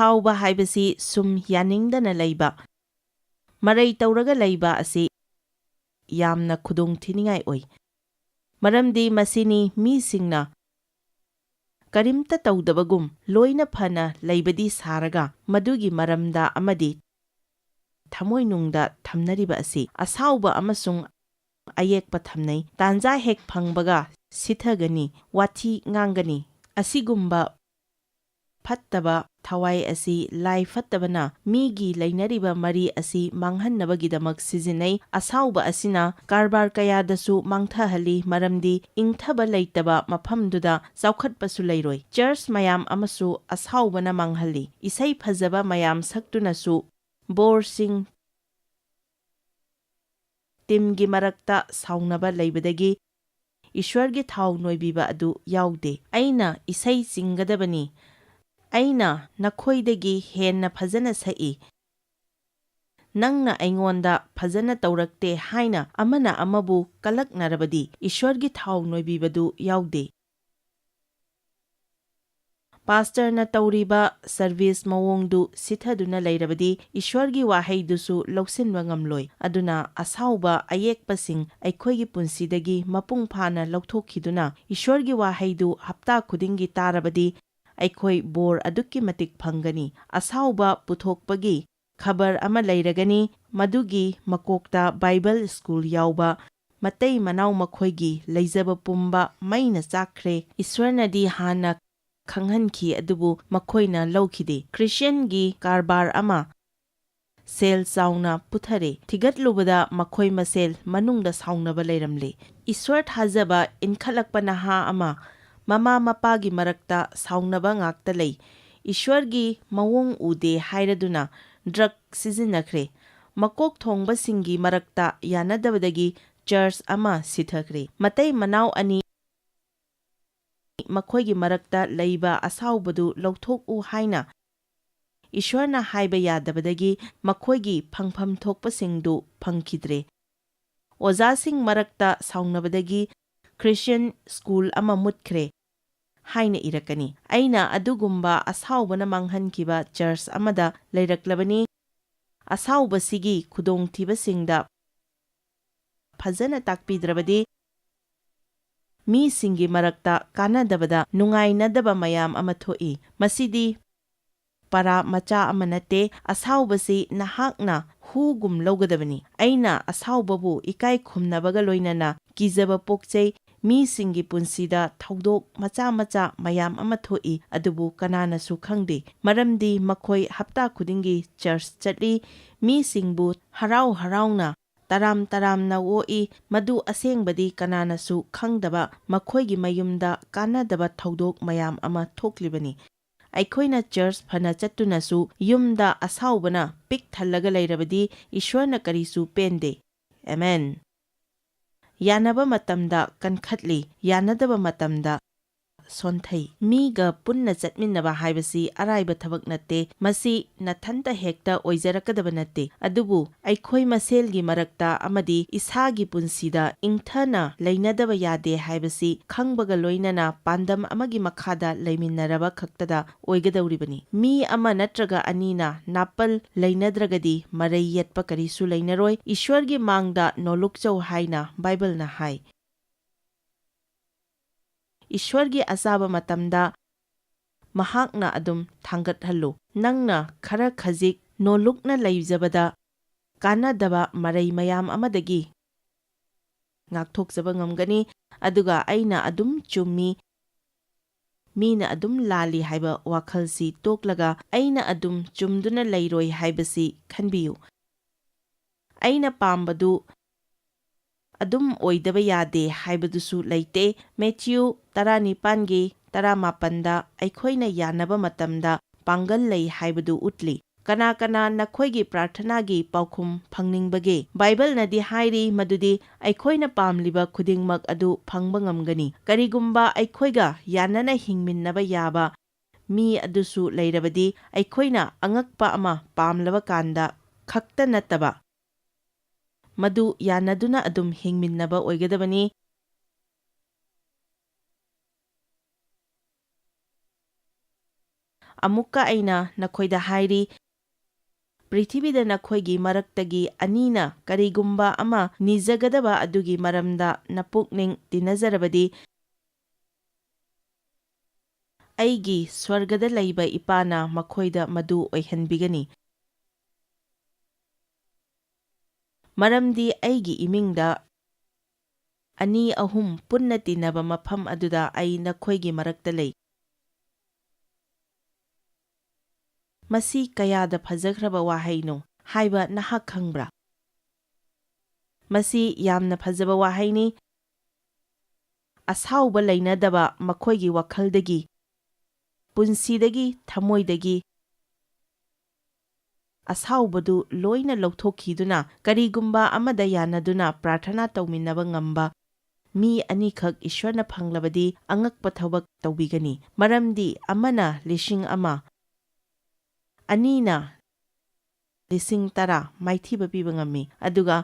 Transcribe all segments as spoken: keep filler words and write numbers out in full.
ꯑꯁꯥꯎꯕ ꯍꯥꯏꯕꯁꯤ ꯁꯨꯝ ꯌꯥꯅꯤꯡꯗꯅ ꯂꯩꯕ, ꯃꯔꯩ ꯇꯧꯔꯒ ꯂꯩꯕ ꯑꯁꯤ ꯌꯥꯝꯅ ꯈꯨꯗꯣꯡ ꯊꯤꯅꯤꯡꯉꯥꯏ ꯑꯣꯏ꯫ ꯃꯔꯝꯗꯤ ꯃꯁꯤꯅꯤ ꯃꯤꯁꯤꯡꯅ ꯀꯔꯤꯝꯇ ꯇꯧꯗꯕꯒꯨꯝ ꯂꯣꯏꯅ ꯐꯅ ꯂꯩꯕꯗꯤ ꯁꯥꯔꯒ ꯃꯗꯨꯒꯤ ꯃꯔꯝꯗ ꯑꯃꯗꯤ ꯊꯃꯣꯏꯅꯨꯡꯗ ꯊꯝꯅꯔꯤꯕ ꯑꯁꯤ꯫ ꯑꯁꯥꯎꯕ ꯑꯃꯁꯨꯡ ꯑꯌꯦꯛꯄ ꯊꯝꯅꯩ꯫ ꯇꯥꯟꯖꯥ ꯍꯦꯛ ꯐꯪꯕꯒ ꯁꯤꯊꯒꯅꯤ, ꯋꯥꯊꯤ ꯉꯥꯡꯒꯅꯤ꯫ ꯑꯁꯤꯒꯨꯝꯕ ꯐꯠꯇꯕ ꯊꯋꯥꯏ ꯑꯁꯤ ꯂꯥꯏ ꯐꯠꯇꯕꯅ ꯃꯤꯒꯤ ꯂꯩꯅꯔꯤꯕ ꯃꯔꯤ ꯑꯁꯤ ꯃꯥꯡꯍꯟꯅꯕꯒꯤꯗꯃꯛ ꯁꯤꯖꯤꯟꯅꯩ꯫ ꯑꯁꯥꯎꯕ ꯑꯁꯤꯅ ꯀꯔꯕꯥꯔ ꯀꯌꯥꯗꯁꯨ ꯃꯥꯡꯊꯍꯜꯂꯤ, ꯃꯔꯝꯗꯤ ꯏꯪꯊꯕ ꯂꯩꯇꯕ ꯃꯐꯝꯗꯨꯗ ꯆꯥꯎꯈꯠꯄꯁꯨ ꯂꯩꯔꯣꯏ꯫ ꯆꯔꯆ ꯃꯌꯥꯝ ꯑꯃꯁꯨ ꯑꯁꯥꯎꯕꯅ ꯃꯥꯡꯍꯜꯂꯤ꯫ ꯏꯁꯩ ꯐꯖꯕ ꯃꯌꯥꯝ ꯁꯛꯇꯨꯅꯁꯨ ꯕꯣꯔꯁꯤꯡ ꯇꯤꯝꯒꯤ ꯃꯔꯛꯇ ꯁꯥꯎꯅꯕ ꯂꯩꯕꯗꯒꯤ ꯏꯁ꯭ꯋꯔꯒꯤ ꯊꯥꯎ ꯅꯣꯏꯕꯤꯕ ꯑꯗꯨ ꯌꯥꯎꯗꯦ꯫ "ꯑꯩꯅ ꯏꯁꯩ ꯆꯤꯡꯒꯗꯕꯅꯤ, ꯑꯩꯅ ꯅꯈꯣꯏꯗꯒꯤ ꯍꯦꯟꯅ ꯐꯖꯅ ꯁꯛꯏ, ꯅꯪꯅ ꯑꯩꯉꯣꯟꯗ ꯐꯖꯅ ꯇꯧꯔꯛꯇꯦ" ꯍꯥꯏꯅ ꯑꯃꯅ ꯑꯃꯕꯨ ꯀꯂꯛꯅꯔꯕꯗꯤ ꯏꯁ꯭ꯋꯔꯒꯤ ꯊꯥꯎ ꯅꯣꯏꯕꯤꯕꯗꯨ ꯌꯥꯎꯗꯦ꯫ ꯄꯥꯁꯇꯔꯅ ꯇꯧꯔꯤꯕ ꯁꯔꯚꯤꯁ ꯃꯑꯣꯡꯗꯨ ꯁꯤꯊꯗꯨꯅ ꯂꯩꯔꯕꯗꯤ ꯏꯁ꯭ꯋꯔꯒꯤ ꯋꯥꯍꯩꯗꯨꯁꯨ ꯂꯧꯁꯤꯟꯕ ꯉꯝꯂꯣꯏ꯫ ꯑꯗꯨꯅ ꯑꯁꯥꯎꯕ ꯑꯌꯦꯛꯄꯁꯤꯡ ꯑꯩꯈꯣꯏꯒꯤ ꯄꯨꯟꯁꯤꯗꯒꯤ ꯃꯄꯨꯡ ꯐꯥꯅ ꯂꯧꯊꯣꯛꯈꯤꯗꯨꯅ ꯏꯁ꯭ꯋꯔꯒꯤ ꯋꯥꯍꯩꯗꯨ ꯍꯞꯇꯥ ꯈꯨꯗꯤꯡꯒꯤ ꯇꯥꯔꯕꯗꯤ ꯑꯩꯈꯣꯏ ꯕꯣꯔ ꯑꯗꯨꯛꯀꯤ ꯃꯇꯤꯛ ꯐꯪꯒꯅꯤ꯫ ꯑꯁꯥꯎꯕ ꯄꯨꯊꯣꯛꯄꯒꯤ ꯈꯕꯔ ꯑꯃ ꯂꯩꯔꯒꯅꯤ, ꯃꯗꯨꯒꯤ ꯃꯀꯣꯛꯇ ꯕꯥꯏꯕꯜ ꯁ꯭ꯀꯨꯜ ꯌꯥꯎꯕ ꯃꯇꯩ ꯃꯅꯥꯎ ꯃꯈꯣꯏꯒꯤ ꯂꯩꯖꯕ ꯄꯨꯝꯕ ꯃꯩꯅ ꯆꯥꯛꯈ꯭ꯔꯦ꯫ ꯏꯁ꯭ꯋꯔꯅꯗꯤ ꯍꯥꯟꯅ ꯈꯪꯍꯟꯈꯤ, ꯑꯗꯨꯕꯨ ꯃꯈꯣꯏꯅ ꯂꯧꯈꯤꯗꯦ꯫ ꯈ꯭ꯔꯤꯁꯇꯤꯌꯟꯒꯤ ꯀꯔꯕꯥꯔ ꯑꯃ ꯁꯦꯜ ꯆꯥꯎꯅ ꯄꯨꯊꯔꯦ꯫ ꯊꯤꯒꯠꯂꯨꯕꯗ ꯃꯈꯣꯏ ꯃꯁꯦꯜ ꯃꯅꯨꯡꯗ ꯁꯥꯎꯅꯕ ꯂꯩꯔꯝꯂꯦ꯫ ꯏꯁ꯭ꯋꯔ ꯊꯥꯖꯕ ꯏꯟꯈꯠꯂꯛꯄ ꯅꯍꯥ ꯑꯃ ꯃꯃꯥ ꯃꯄꯥꯒꯤ ꯃꯔꯛꯇ ꯁꯥꯎꯅꯕ ꯉꯥꯛꯇ ꯂꯩ꯫ ꯏꯁ꯭ꯋꯔꯒꯤ ꯃꯑꯣꯡ ꯎꯗꯦ ꯍꯥꯏꯔꯗꯨꯅ ꯗ꯭ꯔꯒ ꯁꯤꯖꯤꯟꯅꯈ꯭ꯔꯦ꯫ ꯃꯀꯣꯛ ꯊꯣꯡꯕꯁꯤꯡꯒꯤ ꯃꯔꯛꯇ ꯌꯥꯅꯗꯕꯗꯒꯤ ꯆꯔꯆ ꯑꯃ ꯁꯤꯊꯈ꯭ꯔꯦ꯫ ꯃꯇꯩ ꯃꯅꯥꯎ ꯑꯅꯤ ꯃꯈꯣꯏꯒꯤ ꯃꯔꯛꯇ ꯂꯩꯕ ꯑꯁꯥꯎꯕꯗꯨ ꯂꯧꯊꯣꯛꯎ ꯍꯥꯏꯅ ꯏꯁ꯭ꯋꯔꯅ ꯍꯥꯏꯕ ꯌꯥꯗꯕꯗꯒꯤ ꯃꯈꯣꯏꯒꯤ ꯐꯪꯐꯝ ꯊꯣꯛꯄꯁꯤꯡꯗꯨ ꯐꯪꯈꯤꯗ꯭ꯔꯦ꯫ ꯑꯣꯖꯥꯁꯤꯡ ꯃꯔꯛꯇ ꯁꯥꯎꯅꯕꯗꯒꯤ ꯈ꯭ꯔꯤꯁꯇꯤꯌꯟ ꯁ꯭ꯀꯨꯜ ꯑꯃ ꯃꯨꯠꯈ꯭ꯔꯦ꯫ ꯍꯥꯏꯅ ꯏꯔꯛꯀꯅꯤ꯫ ꯑꯩꯅ ꯑꯗꯨꯒꯨꯝꯕ ꯑꯁꯥꯎꯕꯅ ꯃꯥꯡꯍꯟꯈꯤꯕ ꯆꯔꯆ ꯑꯃꯗ ꯂꯩꯔꯛꯂꯕꯅꯤ꯫ ꯑꯁꯥꯎꯕꯁꯤꯒꯤ ꯈꯨꯗꯣꯡꯊꯤꯕꯁꯤꯡꯗ ꯐꯖꯅ ꯇꯥꯛꯄꯤꯗ꯭ꯔꯕꯗꯤ ꯃꯤꯁꯤꯡꯒꯤ ꯃꯔꯛꯇ ꯀꯥꯟꯅꯗꯕꯗ ꯅꯨꯡꯉꯥꯏꯅꯗꯕ ꯃꯌꯥꯝ ꯑꯃ ꯊꯣꯛꯏ꯫ ꯃꯁꯤꯗꯤ ꯄꯔꯥ ꯃꯆꯥ ꯑꯃ ꯅꯠꯇꯦ꯫ ꯑꯁꯥꯎꯕꯁꯤ ꯅꯍꯥꯛꯅ ꯍꯨꯒꯨꯝ ꯂꯧꯒꯗꯕꯅꯤ꯫ ꯑꯩꯅ ꯑꯁꯥꯎꯕꯕꯨ ꯏꯀꯥꯏ ꯈꯨꯝꯅꯕꯒ ꯂꯣꯏꯅꯅ ꯀꯤꯖꯕ ꯄꯣꯛꯆꯩ꯫ ꯃꯤꯁꯤꯡꯒꯤ ꯄꯨꯟꯁꯤꯗ ꯊꯧꯗꯣꯛ ꯃꯆꯥ ꯃꯆꯥ ꯃꯌꯥꯝ ꯑꯃ ꯊꯣꯛꯏ, ꯑꯗꯨꯕꯨ ꯀꯅꯥꯅꯁꯨ ꯈꯪꯗꯦ, ꯃꯔꯝꯗꯤ ꯃꯈꯣꯏ ꯍꯞꯇꯥ ꯈꯨꯗꯤꯡꯒꯤ ꯆꯔꯆ ꯆꯠꯂꯤ, ꯃꯤꯁꯤꯡꯕꯨ ꯍꯔꯥꯎ ꯍꯔꯥꯎꯅ ꯇꯔꯥꯝ ꯇꯔꯥꯝꯅ ꯑꯣꯛꯏ꯫ ꯃꯗꯨ ꯑꯁꯦꯡꯕꯗꯤ ꯀꯅꯥꯅꯁꯨ ꯈꯪꯗꯕ ꯃꯈꯣꯏꯒꯤ ꯃꯌꯨꯝꯗ ꯀꯥꯟꯅꯗꯕ ꯊꯧꯗꯣꯛ ꯃꯌꯥꯝ ꯑꯃ ꯊꯣꯛꯂꯤꯕꯅꯤ꯫ ꯑꯩꯈꯣꯏꯅ ꯆꯔꯆ ꯐꯅ ꯆꯠꯇꯨꯅꯁꯨ ꯌꯨꯝꯗ ꯑꯁꯥꯎꯕꯅ ꯄꯤꯛ ꯊꯜꯂꯒ ꯂꯩꯔꯕꯗꯤ ꯏꯁ꯭ꯋꯔꯅ ꯀꯔꯤꯁꯨ ꯄꯦꯟꯗꯦ꯫ ꯑꯦꯃꯦꯟ꯫ ꯌꯥꯅꯕ ꯃꯇꯝꯗ ꯀꯟꯈꯠꯂꯤ, ꯌꯥꯅꯗꯕ ꯃꯇꯝꯗ ꯁꯣꯟꯊꯩ꯫ ꯃꯤꯒ ꯄꯨꯟꯅ ꯆꯠꯃꯤꯟꯅꯕ ꯍꯥꯏꯕꯁꯤ ꯑꯔꯥꯏꯕ ꯊꯕꯛ ꯅꯠꯇꯦ꯫ ꯃꯁꯤ ꯅꯊꯟꯇ ꯍꯦꯛꯇ ꯑꯣꯏꯖꯔꯛꯀꯗꯕ ꯅꯠꯇꯦ꯫ ꯑꯗꯨꯕꯨ ꯑꯩꯈꯣꯏ ꯃꯁꯦꯜꯒꯤ ꯃꯔꯛꯇ ꯑꯃꯗꯤ ꯏꯁꯥꯒꯤ ꯄꯨꯟꯁꯤꯗ ꯏꯪꯊꯅ ꯂꯩꯅꯗꯕ ꯌꯥꯗꯦ ꯍꯥꯏꯕꯁꯤ ꯈꯪꯕꯒ ꯂꯣꯏꯅꯅ ꯄꯥꯟꯗꯝ ꯑꯃꯒꯤ ꯃꯈꯥꯗ ꯂꯩꯃꯤꯟꯅꯔꯕ ꯈꯛꯇꯗ ꯑꯣꯏꯒꯗꯧꯔꯤꯕꯅꯤ꯫ ꯃꯤ ꯑꯃ ꯅꯠꯇ꯭ꯔꯒ ꯑꯅꯤꯅ ꯅꯥꯄꯜ ꯂꯩꯅꯗ꯭ꯔꯒꯗꯤ ꯃꯔꯩ ꯌꯦꯠꯄ ꯀꯔꯤꯁꯨ ꯂꯩꯅꯔꯣꯏ꯫ ꯏꯁ꯭ꯋꯔꯒꯤ ꯃꯥꯡꯗ ꯅꯣꯂꯨꯛꯆꯧ ꯍꯥꯏꯅ ꯕꯥꯏꯕꯜꯅ ꯍꯥꯏ꯫ ꯏꯁ꯭ꯋꯔꯒꯤ ꯑꯆꯥꯕ ꯃꯇꯝꯗ ꯃꯍꯥꯛꯅ ꯑꯗꯨꯝ ꯊꯥꯡꯒꯠꯍꯜꯂꯨ꯫ ꯅꯪꯅ ꯈꯔ ꯈꯖꯤꯛ ꯅꯣꯂꯨꯛꯅ ꯂꯩꯖꯕꯗ ꯀꯥꯟꯅꯗꯕ ꯃꯔꯩ ꯃꯌꯥꯝ ꯑꯃꯗꯒꯤ ꯉꯥꯛꯊꯣꯛꯆꯕ ꯉꯝꯒꯅꯤ꯫ ꯑꯗꯨꯒ ꯑꯩꯅ ꯑꯗꯨꯝ ꯆꯨꯝꯃꯤ, ꯃꯤꯅ ꯑꯗꯨꯝ ꯂꯥꯜꯂꯤ ꯍꯥꯏꯕ ꯋꯥꯈꯜꯁꯤ ꯇꯣꯛꯂꯒ ꯑꯩꯅ ꯑꯗꯨꯝ ꯆꯨꯝꯗꯨꯅ ꯂꯩꯔꯣꯏ ꯍꯥꯏꯕꯁꯤ ꯈꯟꯕꯤꯌꯨ꯫ ꯑꯩꯅ ꯄꯥꯝꯕꯗꯨ ꯑꯗꯨꯝ ꯑꯣꯏꯗꯕ ꯌꯥꯗꯦ ꯍꯥꯏꯕꯗꯨꯁꯨ ꯂꯩꯇꯦ꯫ ꯃꯦꯊ꯭ꯌꯨ ꯇꯔꯥꯅꯤꯄꯥꯟꯒꯤ ꯇꯔꯥꯃꯥꯄꯟꯗ ꯑꯩꯈꯣꯏꯅ ꯌꯥꯅꯕ ꯃꯇꯝꯗ ꯄꯥꯡꯒꯜ ꯂꯩ ꯍꯥꯏꯕꯗꯨ ꯎꯠꯂꯤ꯫ ꯀꯅꯥ ꯀꯅꯥ ꯅꯈꯣꯏꯒꯤ ꯄ꯭ꯔꯥꯔꯊꯅꯥꯒꯤ ꯄꯥꯎꯈꯨꯝ ꯐꯪꯅꯤꯡꯕꯒꯦ? ꯕꯥꯏꯕꯜꯅꯗꯤ ꯍꯥꯏꯔꯤ ꯃꯗꯨꯗꯤ ꯑꯩꯈꯣꯏꯅ ꯄꯥꯝꯂꯤꯕ ꯈꯨꯗꯤꯡꯃꯛ ꯑꯗꯨ ꯐꯪꯕ ꯉꯝꯒꯅꯤ꯫ ꯀꯔꯤꯒꯨꯝꯕ ꯑꯩꯈꯣꯏꯒ ꯌꯥꯅꯅ ꯍꯤꯡꯃꯤꯟꯅꯕ ꯌꯥꯕ ꯃꯤ ꯑꯗꯨꯁꯨ ꯂꯩꯔꯕꯗꯤ, ꯑꯩꯈꯣꯏꯅ ꯑꯉꯛꯄ ꯑꯃ ꯄꯥꯝꯂꯕ ꯀꯥꯟꯗ ꯈꯛꯇ ꯅꯠꯇꯕ, ꯃꯗꯨ ꯌꯥꯅꯗꯨꯅ ꯑꯗꯨꯝ ꯍꯤꯡꯃꯤꯟꯅꯕ ꯑꯣꯏꯒꯗꯕꯅꯤ꯫ ꯑꯃꯨꯛꯀ ꯑꯩꯅ ꯅꯈꯣꯏꯗ ꯍꯥꯏꯔꯤ, ꯄ꯭ꯔꯤꯊꯤꯕꯤꯗ ꯅꯈꯣꯏꯒꯤ ꯃꯔꯛꯇꯒꯤ ꯑꯅꯤꯅ ꯀꯔꯤꯒꯨꯝꯕ ꯑꯃ ꯅꯤꯖꯒꯗꯕ ꯑꯗꯨꯒꯤ ꯃꯔꯝꯗ ꯅꯄꯨꯛꯅꯤꯡ ꯇꯤꯟꯅꯖꯔꯕꯗꯤ, ꯑꯩꯒꯤ ꯁ꯭ꯋꯔꯒꯗ ꯂꯩꯕ ꯏꯄꯥꯅ ꯃꯈꯣꯏꯗ ꯃꯗꯨ ꯑꯣꯏꯍꯟꯕꯤꯒꯅꯤ꯫ ꯃꯔꯝꯗꯤ ꯑꯩꯒꯤ ꯏꯃꯤꯡꯗ ꯑꯅꯤ ꯑꯍꯨꯝ ꯄꯨꯟꯅ ꯇꯤꯟꯅꯕ ꯃꯐꯝ ꯑꯗꯨꯗ ꯑꯩ ꯅꯈꯣꯏꯒꯤ ꯃꯔꯛꯇ ꯂꯩ꯫ ꯃꯁꯤ ꯀꯌꯥꯗ ꯐꯖꯈ꯭ꯔꯕ ꯋꯥꯍꯩꯅꯣ ꯍꯥꯏꯕ ꯅꯍꯥꯛ ꯈꯪꯕ꯭ꯔꯥ? ꯃꯁꯤ ꯌꯥꯝꯅ ꯐꯖꯕ ꯋꯥꯍꯩꯅꯤ꯫ ꯑꯁꯥꯎꯕ ꯂꯩꯅꯗꯕ ꯃꯈꯣꯏꯒꯤ ꯋꯥꯈꯜꯗꯒꯤ, ꯄꯨꯟꯁꯤꯗꯒꯤ, ꯊꯃꯣꯏꯗꯒꯤ ꯑꯁꯥꯎꯕꯗꯨ ꯂꯣꯏꯅ ꯂꯧꯊꯣꯛꯈꯤꯗꯨꯅ, ꯀꯔꯤꯒꯨꯝꯕ ꯑꯃꯗ ꯌꯥꯅꯗꯨꯅ ꯄ꯭ꯔꯥꯔꯊꯅꯥ ꯇꯧꯃꯤꯟꯅꯕ ꯉꯝꯕ ꯃꯤ ꯑꯅꯤꯈꯛ ꯏꯁ꯭ꯋꯔꯅ ꯐꯪꯂꯕꯗꯤ ꯑꯉꯛꯄ ꯊꯕꯛ ꯇꯧꯕꯤꯒꯅꯤ꯫ ꯃꯔꯝꯗꯤ ꯑꯃꯅ ꯂꯤꯁꯤꯡ ꯑꯃ, ꯑꯅꯤꯅ ꯂꯤꯁꯤꯡ ꯇꯔꯥ ꯃꯥꯏꯊꯤꯕ ꯄꯤꯕ ꯉꯝꯃꯤ, ꯑꯗꯨꯒ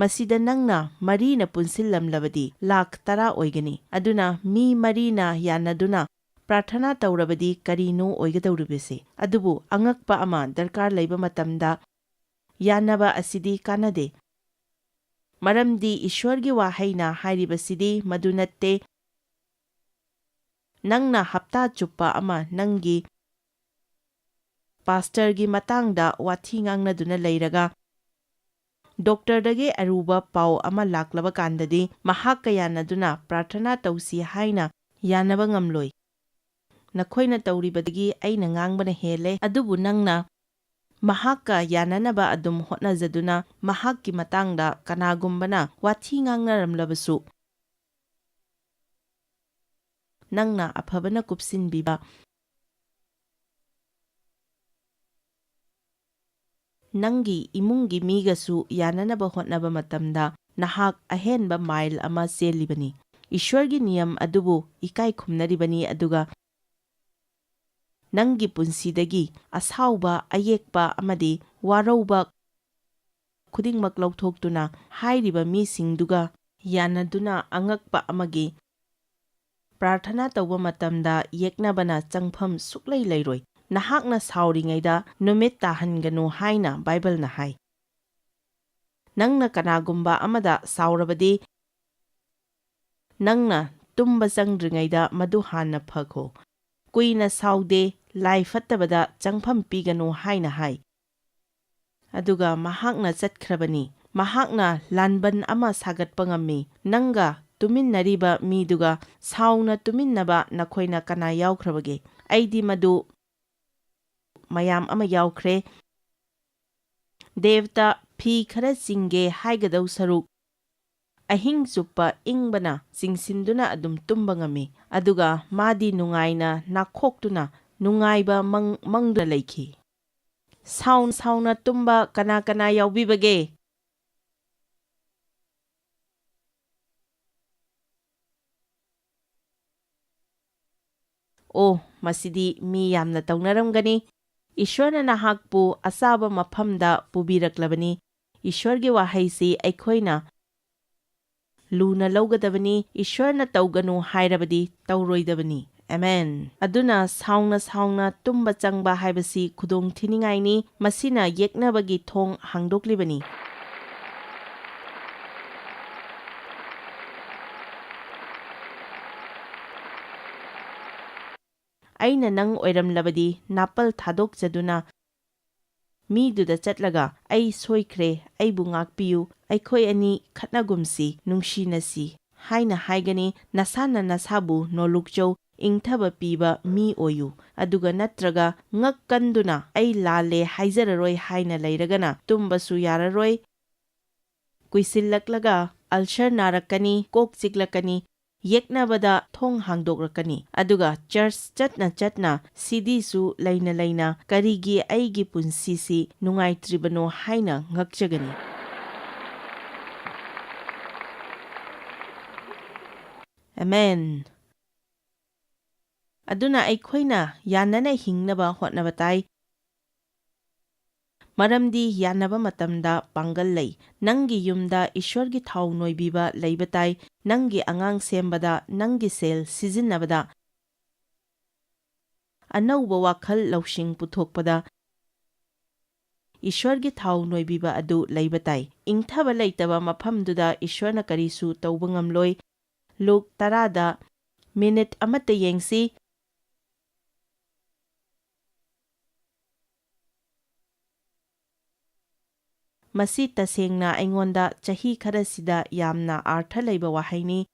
ꯃꯁꯤꯗ ꯅꯪꯅ ꯃꯔꯤꯅ ꯄꯨꯟꯁꯤꯜꯂꯝꯂꯕꯗꯤ ꯂꯥꯈ ꯇꯔꯥ ꯑꯣꯏꯒꯅꯤ꯫ ꯑꯗꯨꯅ ꯃꯤ ꯃꯔꯤꯅ ꯌꯥꯅꯗꯨꯅ ꯄ꯭ꯔꯥꯔꯊꯅꯥ ꯇꯧꯔꯕꯗꯤ ꯀꯔꯤꯅꯣ ꯑꯣꯏꯒꯗꯧꯔꯤꯕꯁꯤ? ꯑꯗꯨꯕꯨ ꯑꯉꯛꯄ ꯑꯃ ꯗꯔꯀꯥꯔ ꯂꯩꯕ ꯃꯇꯝꯗ ꯌꯥꯅꯕ ꯑꯁꯤꯗꯤ ꯀꯥꯟꯅꯗꯦ꯫ ꯃꯔꯝꯗꯤ ꯏꯁ꯭ꯋꯔꯒꯤ ꯋꯥꯍꯩꯅ ꯍꯥꯏꯔꯤꯕꯁꯤꯗꯤ ꯃꯗꯨ ꯅꯠꯇꯦ꯫ ꯅꯪꯅ ꯍꯞꯇꯥ ꯆꯨꯞꯄ ꯑꯃ ꯅꯪꯒꯤ ꯄꯥꯁꯇꯔꯒꯤ ꯃꯇꯥꯡꯗ ꯋꯥꯊꯤ ꯉꯥꯡꯅꯗꯨꯅ ꯂꯩꯔꯒ, ꯗꯣꯛꯇꯔꯗꯒꯤ ꯑꯔꯨꯕ ꯄꯥꯎ ꯑꯃ ꯂꯥꯛꯂꯕ ꯀꯥꯟꯗꯗꯤ ꯃꯍꯥꯛꯀ ꯌꯥꯅꯗꯨꯅ ꯄ꯭ꯔꯥꯔꯊꯅꯥ ꯇꯧꯁꯤ ꯍꯥꯏꯅ ꯌꯥꯅꯕ ꯉꯝꯂꯣꯏ꯫ ꯅꯈꯣꯏꯅ ꯇꯧꯔꯤꯕꯗꯒꯤ ꯑꯩꯅ ꯉꯥꯡꯕꯅ ꯍꯦꯜꯂꯦ, ꯑꯗꯨꯕꯨ ꯅꯪꯅ ꯃꯍꯥꯛꯀ ꯌꯥꯅꯅꯕ ꯑꯗꯨꯝ ꯍꯣꯠꯅꯖꯗꯨꯅ ꯃꯍꯥꯛꯀꯤ ꯃꯇꯥꯡꯗ ꯀꯅꯥꯒꯨꯝꯕꯅ ꯋꯥꯊꯤ ꯉꯥꯡꯅꯔꯝꯂꯕꯁꯨ, ꯅꯪꯅ ꯑꯐꯕꯅ ꯀꯨꯞꯁꯤꯟꯕꯤꯕ, ꯅꯪꯒꯤ ꯏꯃꯨꯡꯒꯤ ꯃꯤꯒꯁꯨ ꯌꯥꯅꯅꯕ ꯍꯣꯠꯅꯕ ꯃꯇꯝꯗ ꯅꯍꯥꯛ ꯑꯍꯦꯟꯕ ꯃꯥꯏꯜ ꯑꯃ ꯆꯦꯜꯂꯤꯕꯅꯤ꯫ ꯏꯁ꯭ꯋꯔꯒꯤ ꯅꯤꯌꯝ ꯑꯗꯨꯕꯨ ꯏꯀꯥꯏ ꯈꯨꯝꯅꯔꯤꯕꯅꯤ, ꯑꯗꯨꯒ ꯅꯪꯒꯤ ꯄꯨꯟꯁꯤꯗꯒꯤ ꯑꯁꯥꯎꯕ, ꯑꯌꯦꯛꯄ ꯑꯃꯗꯤ ꯋꯥꯔꯧꯕ ꯈꯨꯗꯤꯡꯃꯛ ꯂꯧꯊꯣꯛꯇꯨꯅ ꯍꯥꯏꯔꯤꯕ ꯃꯤꯁꯤꯡꯗꯨꯒ ꯌꯥꯅꯗꯨꯅ ꯑꯉꯛꯄ ꯑꯃꯒꯤ ꯄ꯭ꯔꯥꯔꯊꯅꯥ ꯇꯧꯕ ꯃꯇꯝꯗ ꯌꯦꯛꯅꯕꯅ ꯆꯪꯐꯝ ꯁꯨꯛꯂꯩ ꯂꯩꯔꯣꯏ꯫ ꯅꯍꯥꯛꯅ ꯁꯥꯎꯔꯤꯉꯩꯗ ꯅꯨꯃꯤꯠ ꯇꯥꯍꯟꯒꯅꯨ ꯍꯥꯏꯅ ꯕꯥꯏꯕꯜꯅ ꯍꯥꯏ꯫ ꯅꯪꯅ ꯀꯅꯥꯒꯨꯝꯕ ꯑꯃꯗ ꯁꯥꯎꯔꯕꯗꯤ, ꯅꯪꯅ ꯇꯨꯝꯕ ꯆꯪꯗ꯭ꯔꯤꯉꯩꯗ ꯃꯗꯨ ꯍꯥꯟꯅ ꯐꯈꯣ꯫ ꯀꯨꯏꯅ ꯁꯥꯎꯗꯦ, ꯂꯥꯏ ꯐꯠꯇꯕꯗ ꯆꯪꯐꯝ ꯄꯤꯒꯅꯨ ꯍꯥꯏꯅ ꯍꯥꯏ꯫ ꯑꯗꯨꯒ ꯃꯍꯥꯛꯅ ꯆꯠꯈ꯭ꯔꯕꯅꯤ꯫ ꯃꯍꯥꯛꯅ ꯂꯥꯟꯕꯟ ꯑꯃ ꯁꯥꯒꯠꯄ ꯉꯝꯃꯤ꯫ ꯅꯪꯒ ꯇꯨꯃꯤꯟꯅꯔꯤꯕ ꯃꯤꯗꯨꯒ ꯁꯥꯎꯅ ꯇꯨꯃꯤꯟꯅꯕ ꯅꯈꯣꯏꯅ ꯀꯅꯥ ꯌꯥꯎꯈ꯭ꯔꯕꯒꯦ? ꯑꯩꯗꯤ ꯃꯗꯨ ꯃꯌꯥꯝ ꯑꯃ ꯌꯥꯎꯈ꯭ꯔꯦ꯫ ꯗꯦꯕꯇ ꯐꯤ ꯈꯔ ꯆꯤꯡꯒꯦ ꯍꯥꯏꯒꯗꯧ ꯁꯔꯨꯛ, ꯑꯍꯤꯡ ꯆꯨꯞꯄ ꯏꯪꯕꯅ ꯆꯤꯡꯁꯤꯟꯗꯨꯅ ꯑꯗꯨꯝ ꯇꯨꯝꯕ ꯉꯝꯃꯤ꯫ ꯑꯗꯨꯒ ꯃꯥꯗꯤ ꯅꯨꯡꯉꯥꯏꯅ ꯅꯥꯈꯣꯛꯇꯨꯅ ꯅꯨꯡꯉꯥꯏꯕ ꯃꯪ ꯃꯪꯗꯨꯅ ꯂꯩꯈꯤ꯫ ꯁꯥꯎꯟ ꯁꯥꯎꯅ ꯇꯨꯝꯕ ꯀꯅꯥ ꯀꯅꯥ ꯌꯥꯎꯕꯤꯕꯒꯦ? ꯑꯣ, ꯃꯁꯤꯗꯤ ꯃꯤ ꯌꯥꯝꯅ ꯇꯧꯅꯔꯝꯒꯅꯤ꯫ ꯏꯁ꯭ꯋꯔꯅ ꯅꯍꯥꯛꯄꯨ ꯑꯆꯥꯕ ꯃꯐꯝꯗ ꯄꯨꯕꯤꯔꯛꯂꯕꯅꯤ꯫ ꯏꯁ꯭ꯋꯔꯒꯤ ꯋꯥꯍꯩꯁꯤ ꯑꯩꯈꯣꯏꯅ ꯂꯨꯅ ꯂꯧꯒꯗꯕꯅꯤ꯫ ꯏꯁ꯭ꯋꯔꯅ ꯇꯧꯒꯅꯨ ꯍꯥꯏꯔꯕꯗꯤ ꯇꯧꯔꯣꯏꯗꯕꯅꯤ꯫ ꯑꯦꯃꯦꯟ꯫ ꯑꯗꯨꯅ ꯁꯥꯎꯅ ꯁꯥꯎꯅ ꯇꯨꯝꯕ ꯆꯪꯕ ꯍꯥꯏꯕꯁꯤ ꯈꯨꯗꯣꯡ ꯊꯤꯅꯤꯡꯉꯥꯏꯅꯤ꯫ ꯃꯁꯤꯅ ꯌꯦꯛꯅꯕꯒꯤ ꯊꯣꯡ ꯍꯥꯡꯗꯣꯛꯂꯤꯕꯅꯤ꯫ ꯑꯩꯅ ꯅꯪ ꯑꯣꯏꯔꯝꯂꯕꯗꯤ ꯅꯥꯄꯜ ꯊꯥꯗꯣꯛꯆꯗꯨꯅ ꯃꯤꯗꯨꯗ ꯆꯠꯂꯒ, "ꯑꯩ ꯁꯣꯏꯈ꯭ꯔꯦ, ꯑꯩꯕꯨ ꯉꯥꯛꯄꯤꯌꯨ, ꯑꯩꯈꯣꯏ ꯑꯅꯤ ꯈꯠꯅꯒꯨꯝꯁꯤ, ꯅꯨꯡꯁꯤꯅꯁꯤ" ꯍꯥꯏꯅ ꯍꯥꯏꯒꯅꯤ꯫ ꯅꯁꯥꯅ ꯅꯁꯥꯕꯨ ꯅꯣꯂꯨꯛꯆꯧ, ꯏꯪꯊꯕ ꯄꯤꯕ ꯃꯤ ꯑꯣꯏꯌꯨ꯫ ꯑꯗꯨꯒ ꯅꯠꯇ꯭ꯔꯒ ꯉꯛ ꯀꯟꯗꯨꯅ "ꯑꯩ ꯂꯥꯜꯂꯦ" ꯍꯥꯏꯖꯔꯔꯣꯏ ꯍꯥꯏꯅ ꯂꯩꯔꯒꯅ ꯇꯨꯝꯕꯁꯨ ꯌꯥꯔꯔꯣꯏ꯫ ꯀꯨꯏꯁꯤꯜꯂꯛꯂꯒ ꯑꯜꯁꯔ ꯅꯥꯔꯛꯀꯅꯤ, ꯀꯣꯛ ꯆꯤꯛꯂꯛꯀꯅꯤ, ꯌꯦꯛꯅꯕꯗ ꯊꯣꯡ ꯍꯥꯡꯗꯣꯛꯂꯛꯀꯅꯤ꯫ ꯑꯗꯨꯒ ꯆꯔꯆ ꯆꯠꯅ ꯆꯠꯅ, ꯁꯤꯗꯤꯁꯨ ꯂꯩꯅ ꯂꯩꯅ "ꯀꯔꯤꯒꯤ ꯑꯩꯒꯤ ꯄꯨꯟꯁꯤꯁꯤ ꯅꯨꯡꯉꯥꯏꯇ꯭ꯔꯤꯕꯅꯣ?" ꯍꯥꯏꯅ ꯉꯛꯆꯒꯅꯤ꯫ ꯑꯃꯦꯟ꯫ ꯑꯗꯨꯅ ꯑꯩꯈꯣꯏꯅ ꯌꯥꯅꯅ ꯍꯤꯡꯅꯕ ꯍꯣꯠꯅꯕ ꯇꯥꯏ꯫ ꯃꯔꯝꯗꯤ ꯌꯥꯅꯕ ꯃꯇꯝꯗ ꯄꯥꯡꯒꯜ ꯂꯩ꯫ ꯅꯪꯒꯤ ꯌꯨꯝꯗ ꯏꯁ꯭ꯋꯔꯒꯤ ꯊꯥꯎ ꯅꯣꯏꯕꯤꯕ ꯂꯩꯕ ꯇꯥꯏ꯫ ꯅꯪꯒꯤ ꯑꯉꯥꯡ ꯁꯦꯝꯕꯗ, ꯅꯪꯒꯤ ꯁꯦꯜ ꯁꯤꯖꯤꯟꯅꯕꯗ, ꯑꯅꯧꯕ ꯋꯥꯈꯜ ꯂꯧꯁꯤꯡ ꯄꯨꯊꯣꯛꯄꯗ ꯏꯁ꯭ꯋꯔꯒꯤ ꯊꯥꯎ ꯅꯣꯏꯕꯤꯕ ꯑꯗꯨ ꯂꯩꯕ ꯇꯥꯏ꯫ ꯏꯪꯊꯕ ꯂꯩꯇꯕ ꯃꯐꯝꯗꯨꯗ ꯏꯁ꯭ꯋꯔꯅ ꯀꯔꯤꯁꯨ ꯇꯧꯕ ꯉꯝꯂꯣꯏ꯫ ꯂꯨꯛ ꯇꯔꯥꯗ ꯃꯤꯅꯤꯠ ꯑꯃꯠꯇ ꯌꯦꯡꯁꯤ꯫ ꯃꯁꯤ ꯇꯁꯦꯡꯅ ꯑꯩꯉꯣꯟꯗ ꯆꯍꯤ ꯈꯔꯁꯤꯗ ꯌꯥꯝꯅ ꯑꯥꯔꯊ ꯂꯩꯕ ꯋꯥꯍꯩꯅꯤ꯫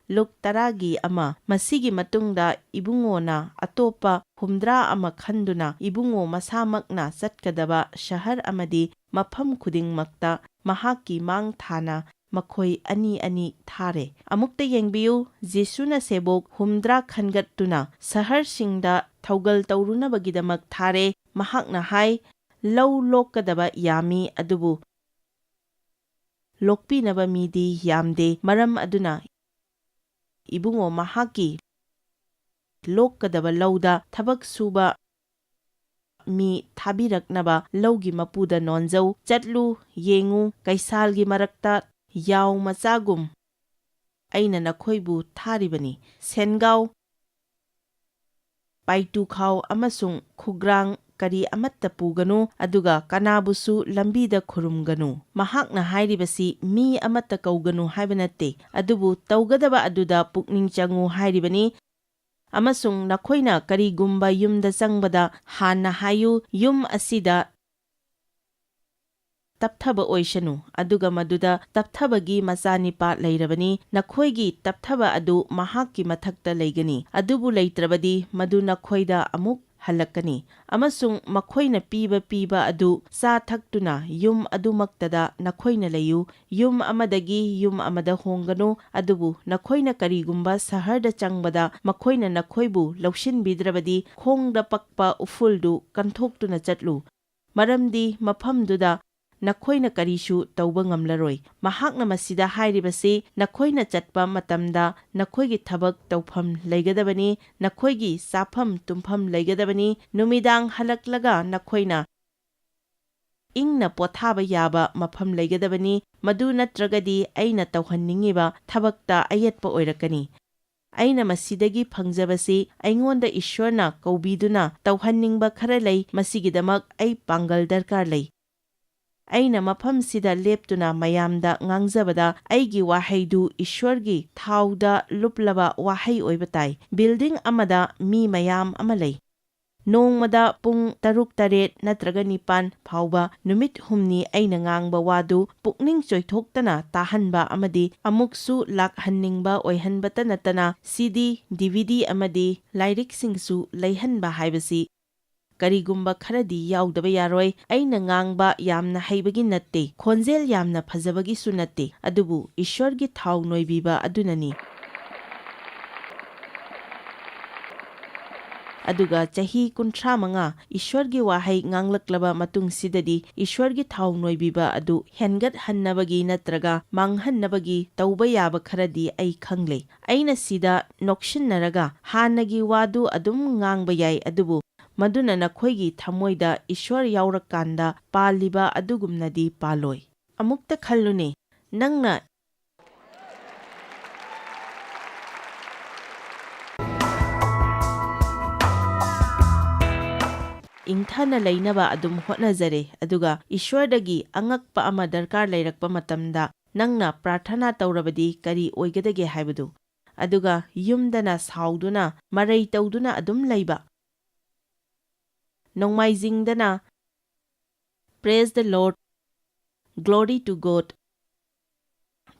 ꯂꯨꯛ ꯇꯔꯥꯒꯤ ꯑꯃ꯫ ꯃꯁꯤꯒꯤ ꯃꯇꯨꯡꯗ ꯏꯕꯨꯡꯉꯣꯅ ꯑꯇꯣꯞꯄ ꯍꯨꯝꯗ꯭ꯔꯥ ꯑꯃ ꯈꯟꯗꯨꯅ ꯏꯕꯨꯡꯉꯣ ꯃꯁꯥꯃꯛꯅ ꯆꯠꯀꯗꯕ ꯁꯍꯔ ꯑꯃꯗꯤ ꯃꯐꯝ ꯈꯨꯗꯤꯡꯃꯛꯇ ꯃꯍꯥꯛꯀꯤ ꯃꯥꯡ ꯊꯥꯅ ꯃꯈꯣꯏ ꯑꯅꯤ ꯑꯅꯤ ꯊꯥꯔꯦ꯫ ꯑꯃꯨꯛꯇ ꯌꯦꯡꯕꯤꯌꯨ, ꯖꯤꯁꯨꯅ ꯁꯦꯕꯣꯛ ꯍꯨꯝꯗ꯭ꯔꯥ ꯈꯟꯒꯠꯇꯨꯅ ꯁꯍꯔꯁꯤꯡꯗ ꯊꯧꯒꯜ ꯇꯧꯔꯨꯅꯕꯒꯤꯗꯃꯛ ꯊꯥꯔꯦ꯫ ꯃꯍꯥꯛꯅ ꯍꯥꯏ, "ꯂꯧ ꯂꯣꯛꯀꯗꯕ ꯌꯥꯝꯃꯤ, ꯑꯗꯨꯕꯨ ꯂꯣꯛꯄꯤꯅꯕ ꯃꯤꯗꯤ ꯌꯥꯝꯗꯦ꯫ ꯃꯔꯝ ꯑꯗꯨꯅ ꯏꯕꯨꯡꯉꯣ ꯃꯍꯥꯛꯀꯤ ꯂꯣꯛꯀꯗꯕ ꯂꯧꯗ ꯊꯕꯛ ꯁꯨꯕ ꯃꯤ ꯊꯥꯕꯤꯔꯛꯅꯕ ꯂꯧꯒꯤ ꯃꯄꯨꯗ ꯅꯣꯟꯖꯧ꯫ ꯆꯠꯂꯨ, ꯌꯦꯡꯉꯨ, ꯀꯩꯁꯥꯜꯒꯤ ꯃꯔꯛꯇ ꯌꯥꯎ ꯃꯆꯥꯒꯨꯝ ꯑꯩꯅ ꯅꯈꯣꯏꯕꯨ ꯊꯥꯔꯤꯕꯅꯤ꯫ ꯁꯦꯟꯒꯥꯎ, ꯄꯥꯏꯇꯨꯈꯥꯎ ꯑꯃꯁꯨꯡ ꯈꯨꯒ꯭ꯔꯥꯡ ꯀꯔꯤ ꯑꯃꯠꯇ ꯄꯨꯒꯅꯨ, ꯑꯗꯨꯒ ꯀꯅꯥꯕꯨꯁꯨ ꯂꯝꯕꯤꯗ ꯈꯨꯔꯨꯝꯒꯅꯨ꯫" ꯃꯍꯥꯛꯅ ꯍꯥꯏꯔꯤꯕꯁꯤ ꯃꯤ ꯑꯃꯠꯇ ꯀꯧꯒꯅꯨ ꯍꯥꯏꯕ ꯅꯠꯇꯦ, ꯑꯗꯨꯕꯨ ꯇꯧꯒꯗꯕ ꯑꯗꯨꯗ ꯄꯨꯛꯅꯤꯡ ꯆꯪꯉꯨ ꯍꯥꯏꯔꯤꯕꯅꯤ꯫ "ꯑꯃꯁꯨꯡ ꯅꯈꯣꯏꯅ ꯀꯔꯤꯒꯨꯝꯕ ꯌꯨꯝꯗ ꯆꯪꯕꯗ ꯍꯥꯟꯅ ꯍꯥꯏꯌꯨ, 'ꯌꯨꯝ ꯑꯁꯤꯗ ꯇꯞꯊꯕ ꯑꯣꯏꯁꯅꯨ,' ꯑꯗꯨꯒ ꯃꯗꯨꯗ ꯇꯞꯊꯕꯒꯤ ꯃꯆꯥꯅꯤꯄꯥ ꯂꯩꯔꯕꯅꯤ꯫ ꯅꯈꯣꯏꯒꯤ ꯇꯞꯊꯕ ꯑꯗꯨ ꯃꯍꯥꯛꯀꯤ ꯃꯊꯛꯇ ꯂꯩꯒꯅꯤ, ꯑꯗꯨꯕꯨ ꯂꯩꯇ꯭ꯔꯕꯗꯤ ꯃꯗꯨ ꯅꯈꯣꯏꯗ ꯑꯃꯨꯛ ꯍꯜꯂꯛꯀꯅꯤ꯫ ꯑꯃꯁꯨꯡ ꯃꯈꯣꯏꯅ ꯄꯤꯕ ꯄꯤꯕ ꯑꯗꯨ ꯆꯥ ꯊꯛꯇꯨꯅ ꯌꯨꯝ ꯑꯗꯨꯃꯛꯇꯗ ꯅꯈꯣꯏꯅ ꯂꯩꯌꯨ꯫ ꯌꯨꯝ ꯑꯃꯗꯒꯤ ꯌꯨꯝ ꯑꯃꯗ ꯍꯣꯡꯒꯅꯨ, ꯑꯗꯨꯕꯨ ꯅꯈꯣꯏꯅ ꯀꯔꯤꯒꯨꯝꯕ ꯁꯍꯔꯗ ꯆꯪꯕꯗ ꯃꯈꯣꯏꯅ ꯅꯈꯣꯏꯕꯨ ꯂꯧꯁꯤꯟꯕꯤꯗ꯭ꯔꯕꯗꯤ ꯈꯣꯡꯗ ꯄꯛꯄ ꯎꯐꯨꯜꯗꯨ ꯀꯟꯊꯣꯛꯇꯨꯅ ꯆꯠꯂꯨ꯫ ꯃꯔꯝꯗꯤ ꯃꯐꯝꯗꯨꯗ ꯅꯈꯣꯏꯅ ꯀꯔꯤꯁꯨ ꯇꯧꯕ ꯉꯝꯂꯔꯣꯏ꯫" ꯃꯍꯥꯛꯅ ꯃꯁꯤꯗ ꯍꯥꯏꯔꯤꯕꯁꯤ, ꯅꯈꯣꯏꯅ ꯆꯠꯄ ꯃꯇꯝꯗ ꯅꯈꯣꯏꯒꯤ ꯊꯕꯛ ꯇꯧꯐꯝ ꯂꯩꯒꯗꯕꯅꯤ, ꯅꯈꯣꯏꯒꯤ ꯆꯥꯐꯝ ꯇꯨꯝꯐꯝ ꯂꯩꯒꯗꯕꯅꯤ꯫ ꯅꯨꯃꯤꯗꯥꯡ ꯍꯜꯂꯛꯂꯒ ꯅꯈꯣꯏꯅ ꯏꯪꯅ ꯄꯣꯊꯥꯕ ꯌꯥꯕ ꯃꯐꯝ ꯂꯩꯒꯗꯕꯅꯤ, ꯃꯗꯨ ꯅꯠꯇ꯭ꯔꯒꯗꯤ ꯑꯩꯅ ꯇꯧꯍꯟꯅꯤꯡꯉꯤꯕ ꯊꯕꯛꯇ ꯑꯌꯦꯠꯄ ꯑꯣꯏꯔꯛꯀꯅꯤ꯫ ꯑꯩꯅ ꯃꯁꯤꯗꯒꯤ ꯐꯪꯖꯕꯁꯤ ꯑꯩꯉꯣꯟꯗ ꯏꯁ꯭ꯋꯔꯅ ꯀꯧꯕꯤꯗꯨꯅ ꯇꯧꯍꯟꯅꯤꯡꯕ ꯈꯔ ꯂꯩ, ꯃꯁꯤꯒꯤꯗꯃꯛ ꯑꯩ ꯄꯥꯡꯒꯜ ꯗꯔꯀꯥꯔ ꯂꯩ꯫ ꯑꯩꯅ ꯃꯐꯝꯁꯤꯗ ꯂꯦꯞꯇꯨꯅ ꯃꯌꯥꯝꯗ ꯉꯥꯡꯖꯕꯗ ꯑꯩꯒꯤ ꯋꯥꯍꯩꯗꯨ ꯏꯁ꯭ꯋꯔꯒꯤ ꯊꯥꯎꯗ ꯂꯨꯞꯂꯕ ꯋꯥꯍꯩ ꯑꯣꯏꯕ ꯇꯥꯏ꯫ ꯕꯤꯜꯗꯤꯡ ꯑꯃꯗ ꯃꯤ ꯃꯌꯥꯝ ꯑꯃ ꯂꯩ꯫ ꯅꯣꯡꯃꯗ ꯄꯨꯡ ꯇꯔꯨꯛ, ꯇꯔꯦꯠ ꯅꯠꯇ꯭ꯔꯒ ꯅꯤꯄꯥꯟ ꯐꯥꯎꯕ ꯅꯨꯃꯤꯠ ꯍꯨꯝꯅꯤ ꯑꯩꯅ ꯉꯥꯡꯕ ꯋꯥꯗꯨ ꯄꯨꯛꯅꯤꯡ ꯆꯣꯏꯊꯣꯛꯇꯅ ꯇꯥꯍꯟꯕ ꯑꯃꯗꯤ ꯑꯃꯨꯛꯁꯨ ꯂꯥꯛꯍꯟꯅꯤꯡꯕ ꯑꯣꯏꯍꯟꯕꯇ ꯅꯠꯇꯅ ꯁꯤ ꯗꯤ, ꯗꯤ ꯚꯤ ꯗꯤ ꯑꯃꯗꯤ ꯂꯥꯏꯔꯤꯛꯁꯤꯡꯁꯨ ꯂꯩꯍꯟꯕ ꯍꯥꯏꯕꯁꯤ ꯀꯔꯤꯒꯨꯝꯕ ꯈꯔꯗꯤ ꯌꯥꯎꯗꯕ ꯌꯥꯔꯣꯏ꯫ ꯑꯩꯅ ꯉꯥꯡꯕ ꯌꯥꯝꯅ ꯍꯩꯕꯒꯤ ꯅꯠꯇꯦ, ꯈꯣꯟꯖꯦꯜ ꯌꯥꯝꯅ ꯐꯖꯕꯒꯤꯁꯨ ꯅꯠꯇꯦ, ꯑꯗꯨꯕꯨ ꯏꯁ꯭ꯋꯔꯒꯤ ꯊꯥꯎ ꯅꯣꯏꯕꯤꯕ ꯑꯗꯨꯅꯅꯤ꯫ ꯑꯗꯨꯒ ꯆꯍꯤ ꯀꯨꯟꯊ꯭ꯔꯥ ꯃꯉꯥ ꯏꯁ꯭ꯋꯔꯒꯤ ꯋꯥꯍꯩ ꯉꯥꯡꯂꯛꯂꯕ ꯃꯇꯨꯡꯁꯤꯗꯗꯤ ꯏꯁ꯭ꯋꯔꯒꯤ ꯊꯥꯎ ꯅꯣꯏꯕꯤꯕ ꯑꯗꯨ ꯍꯦꯟꯒꯠꯍꯟꯅꯕꯒꯤ ꯅꯠꯇ꯭ꯔꯒ ꯃꯥꯡꯍꯟꯅꯕꯒꯤ ꯇꯧꯕ ꯌꯥꯕ ꯈꯔꯗꯤ ꯑꯩ ꯈꯪꯂꯦ꯫ ꯑꯩꯅ ꯁꯤꯗ ꯅꯣꯛꯁꯤꯟꯅꯔꯒ ꯍꯥꯟꯅꯒꯤ ꯋꯥꯗꯨ ꯑꯗꯨꯝ ꯉꯥꯡꯕ ꯌꯥꯏ, ꯑꯗꯨꯕꯨ ꯃꯗꯨꯅ ꯅꯈꯣꯏꯒꯤ ꯊꯃꯣꯏꯗ ꯏꯁ꯭ꯋꯔ ꯌꯥꯎꯔꯀꯥꯟꯗ ꯄꯥꯜꯂꯤꯕ ꯑꯗꯨꯒꯨꯝꯅꯗꯤ ꯄꯥꯜꯂꯣꯏ꯫ ꯑꯃꯨꯛꯇ ꯈꯜꯂꯨꯅꯦ, ꯅꯪꯅ ꯏꯪꯊꯅ ꯂꯩꯅꯕ ꯑꯗꯨꯝ ꯍꯣꯠꯅꯖꯔꯦ, ꯑꯗꯨꯒ ꯏꯁ꯭ꯋꯔꯗꯒꯤ ꯑꯉꯛꯄ ꯑꯃ ꯗꯔꯀꯥꯔ ꯂꯩꯔꯛꯄ ꯃꯇꯝꯗ ꯅꯪꯅ ꯄ꯭ꯔꯥꯔꯊꯅꯥ ꯇꯧꯔꯕꯗꯤ ꯀꯔꯤ ꯑꯣꯏꯒꯗꯒꯦ ꯍꯥꯏꯕꯗꯨ? ꯑꯗꯨꯒ ꯌꯨꯝꯗꯅ ꯁꯥꯎꯗꯨꯅ, ꯃꯔꯩ ꯇꯧꯗꯨꯅ ꯑꯗꯨꯝ ꯂꯩꯕ꯫ ꯅꯣꯡꯃꯥꯏꯖꯤꯡꯗꯅ "Praise the Lord, Glory to God,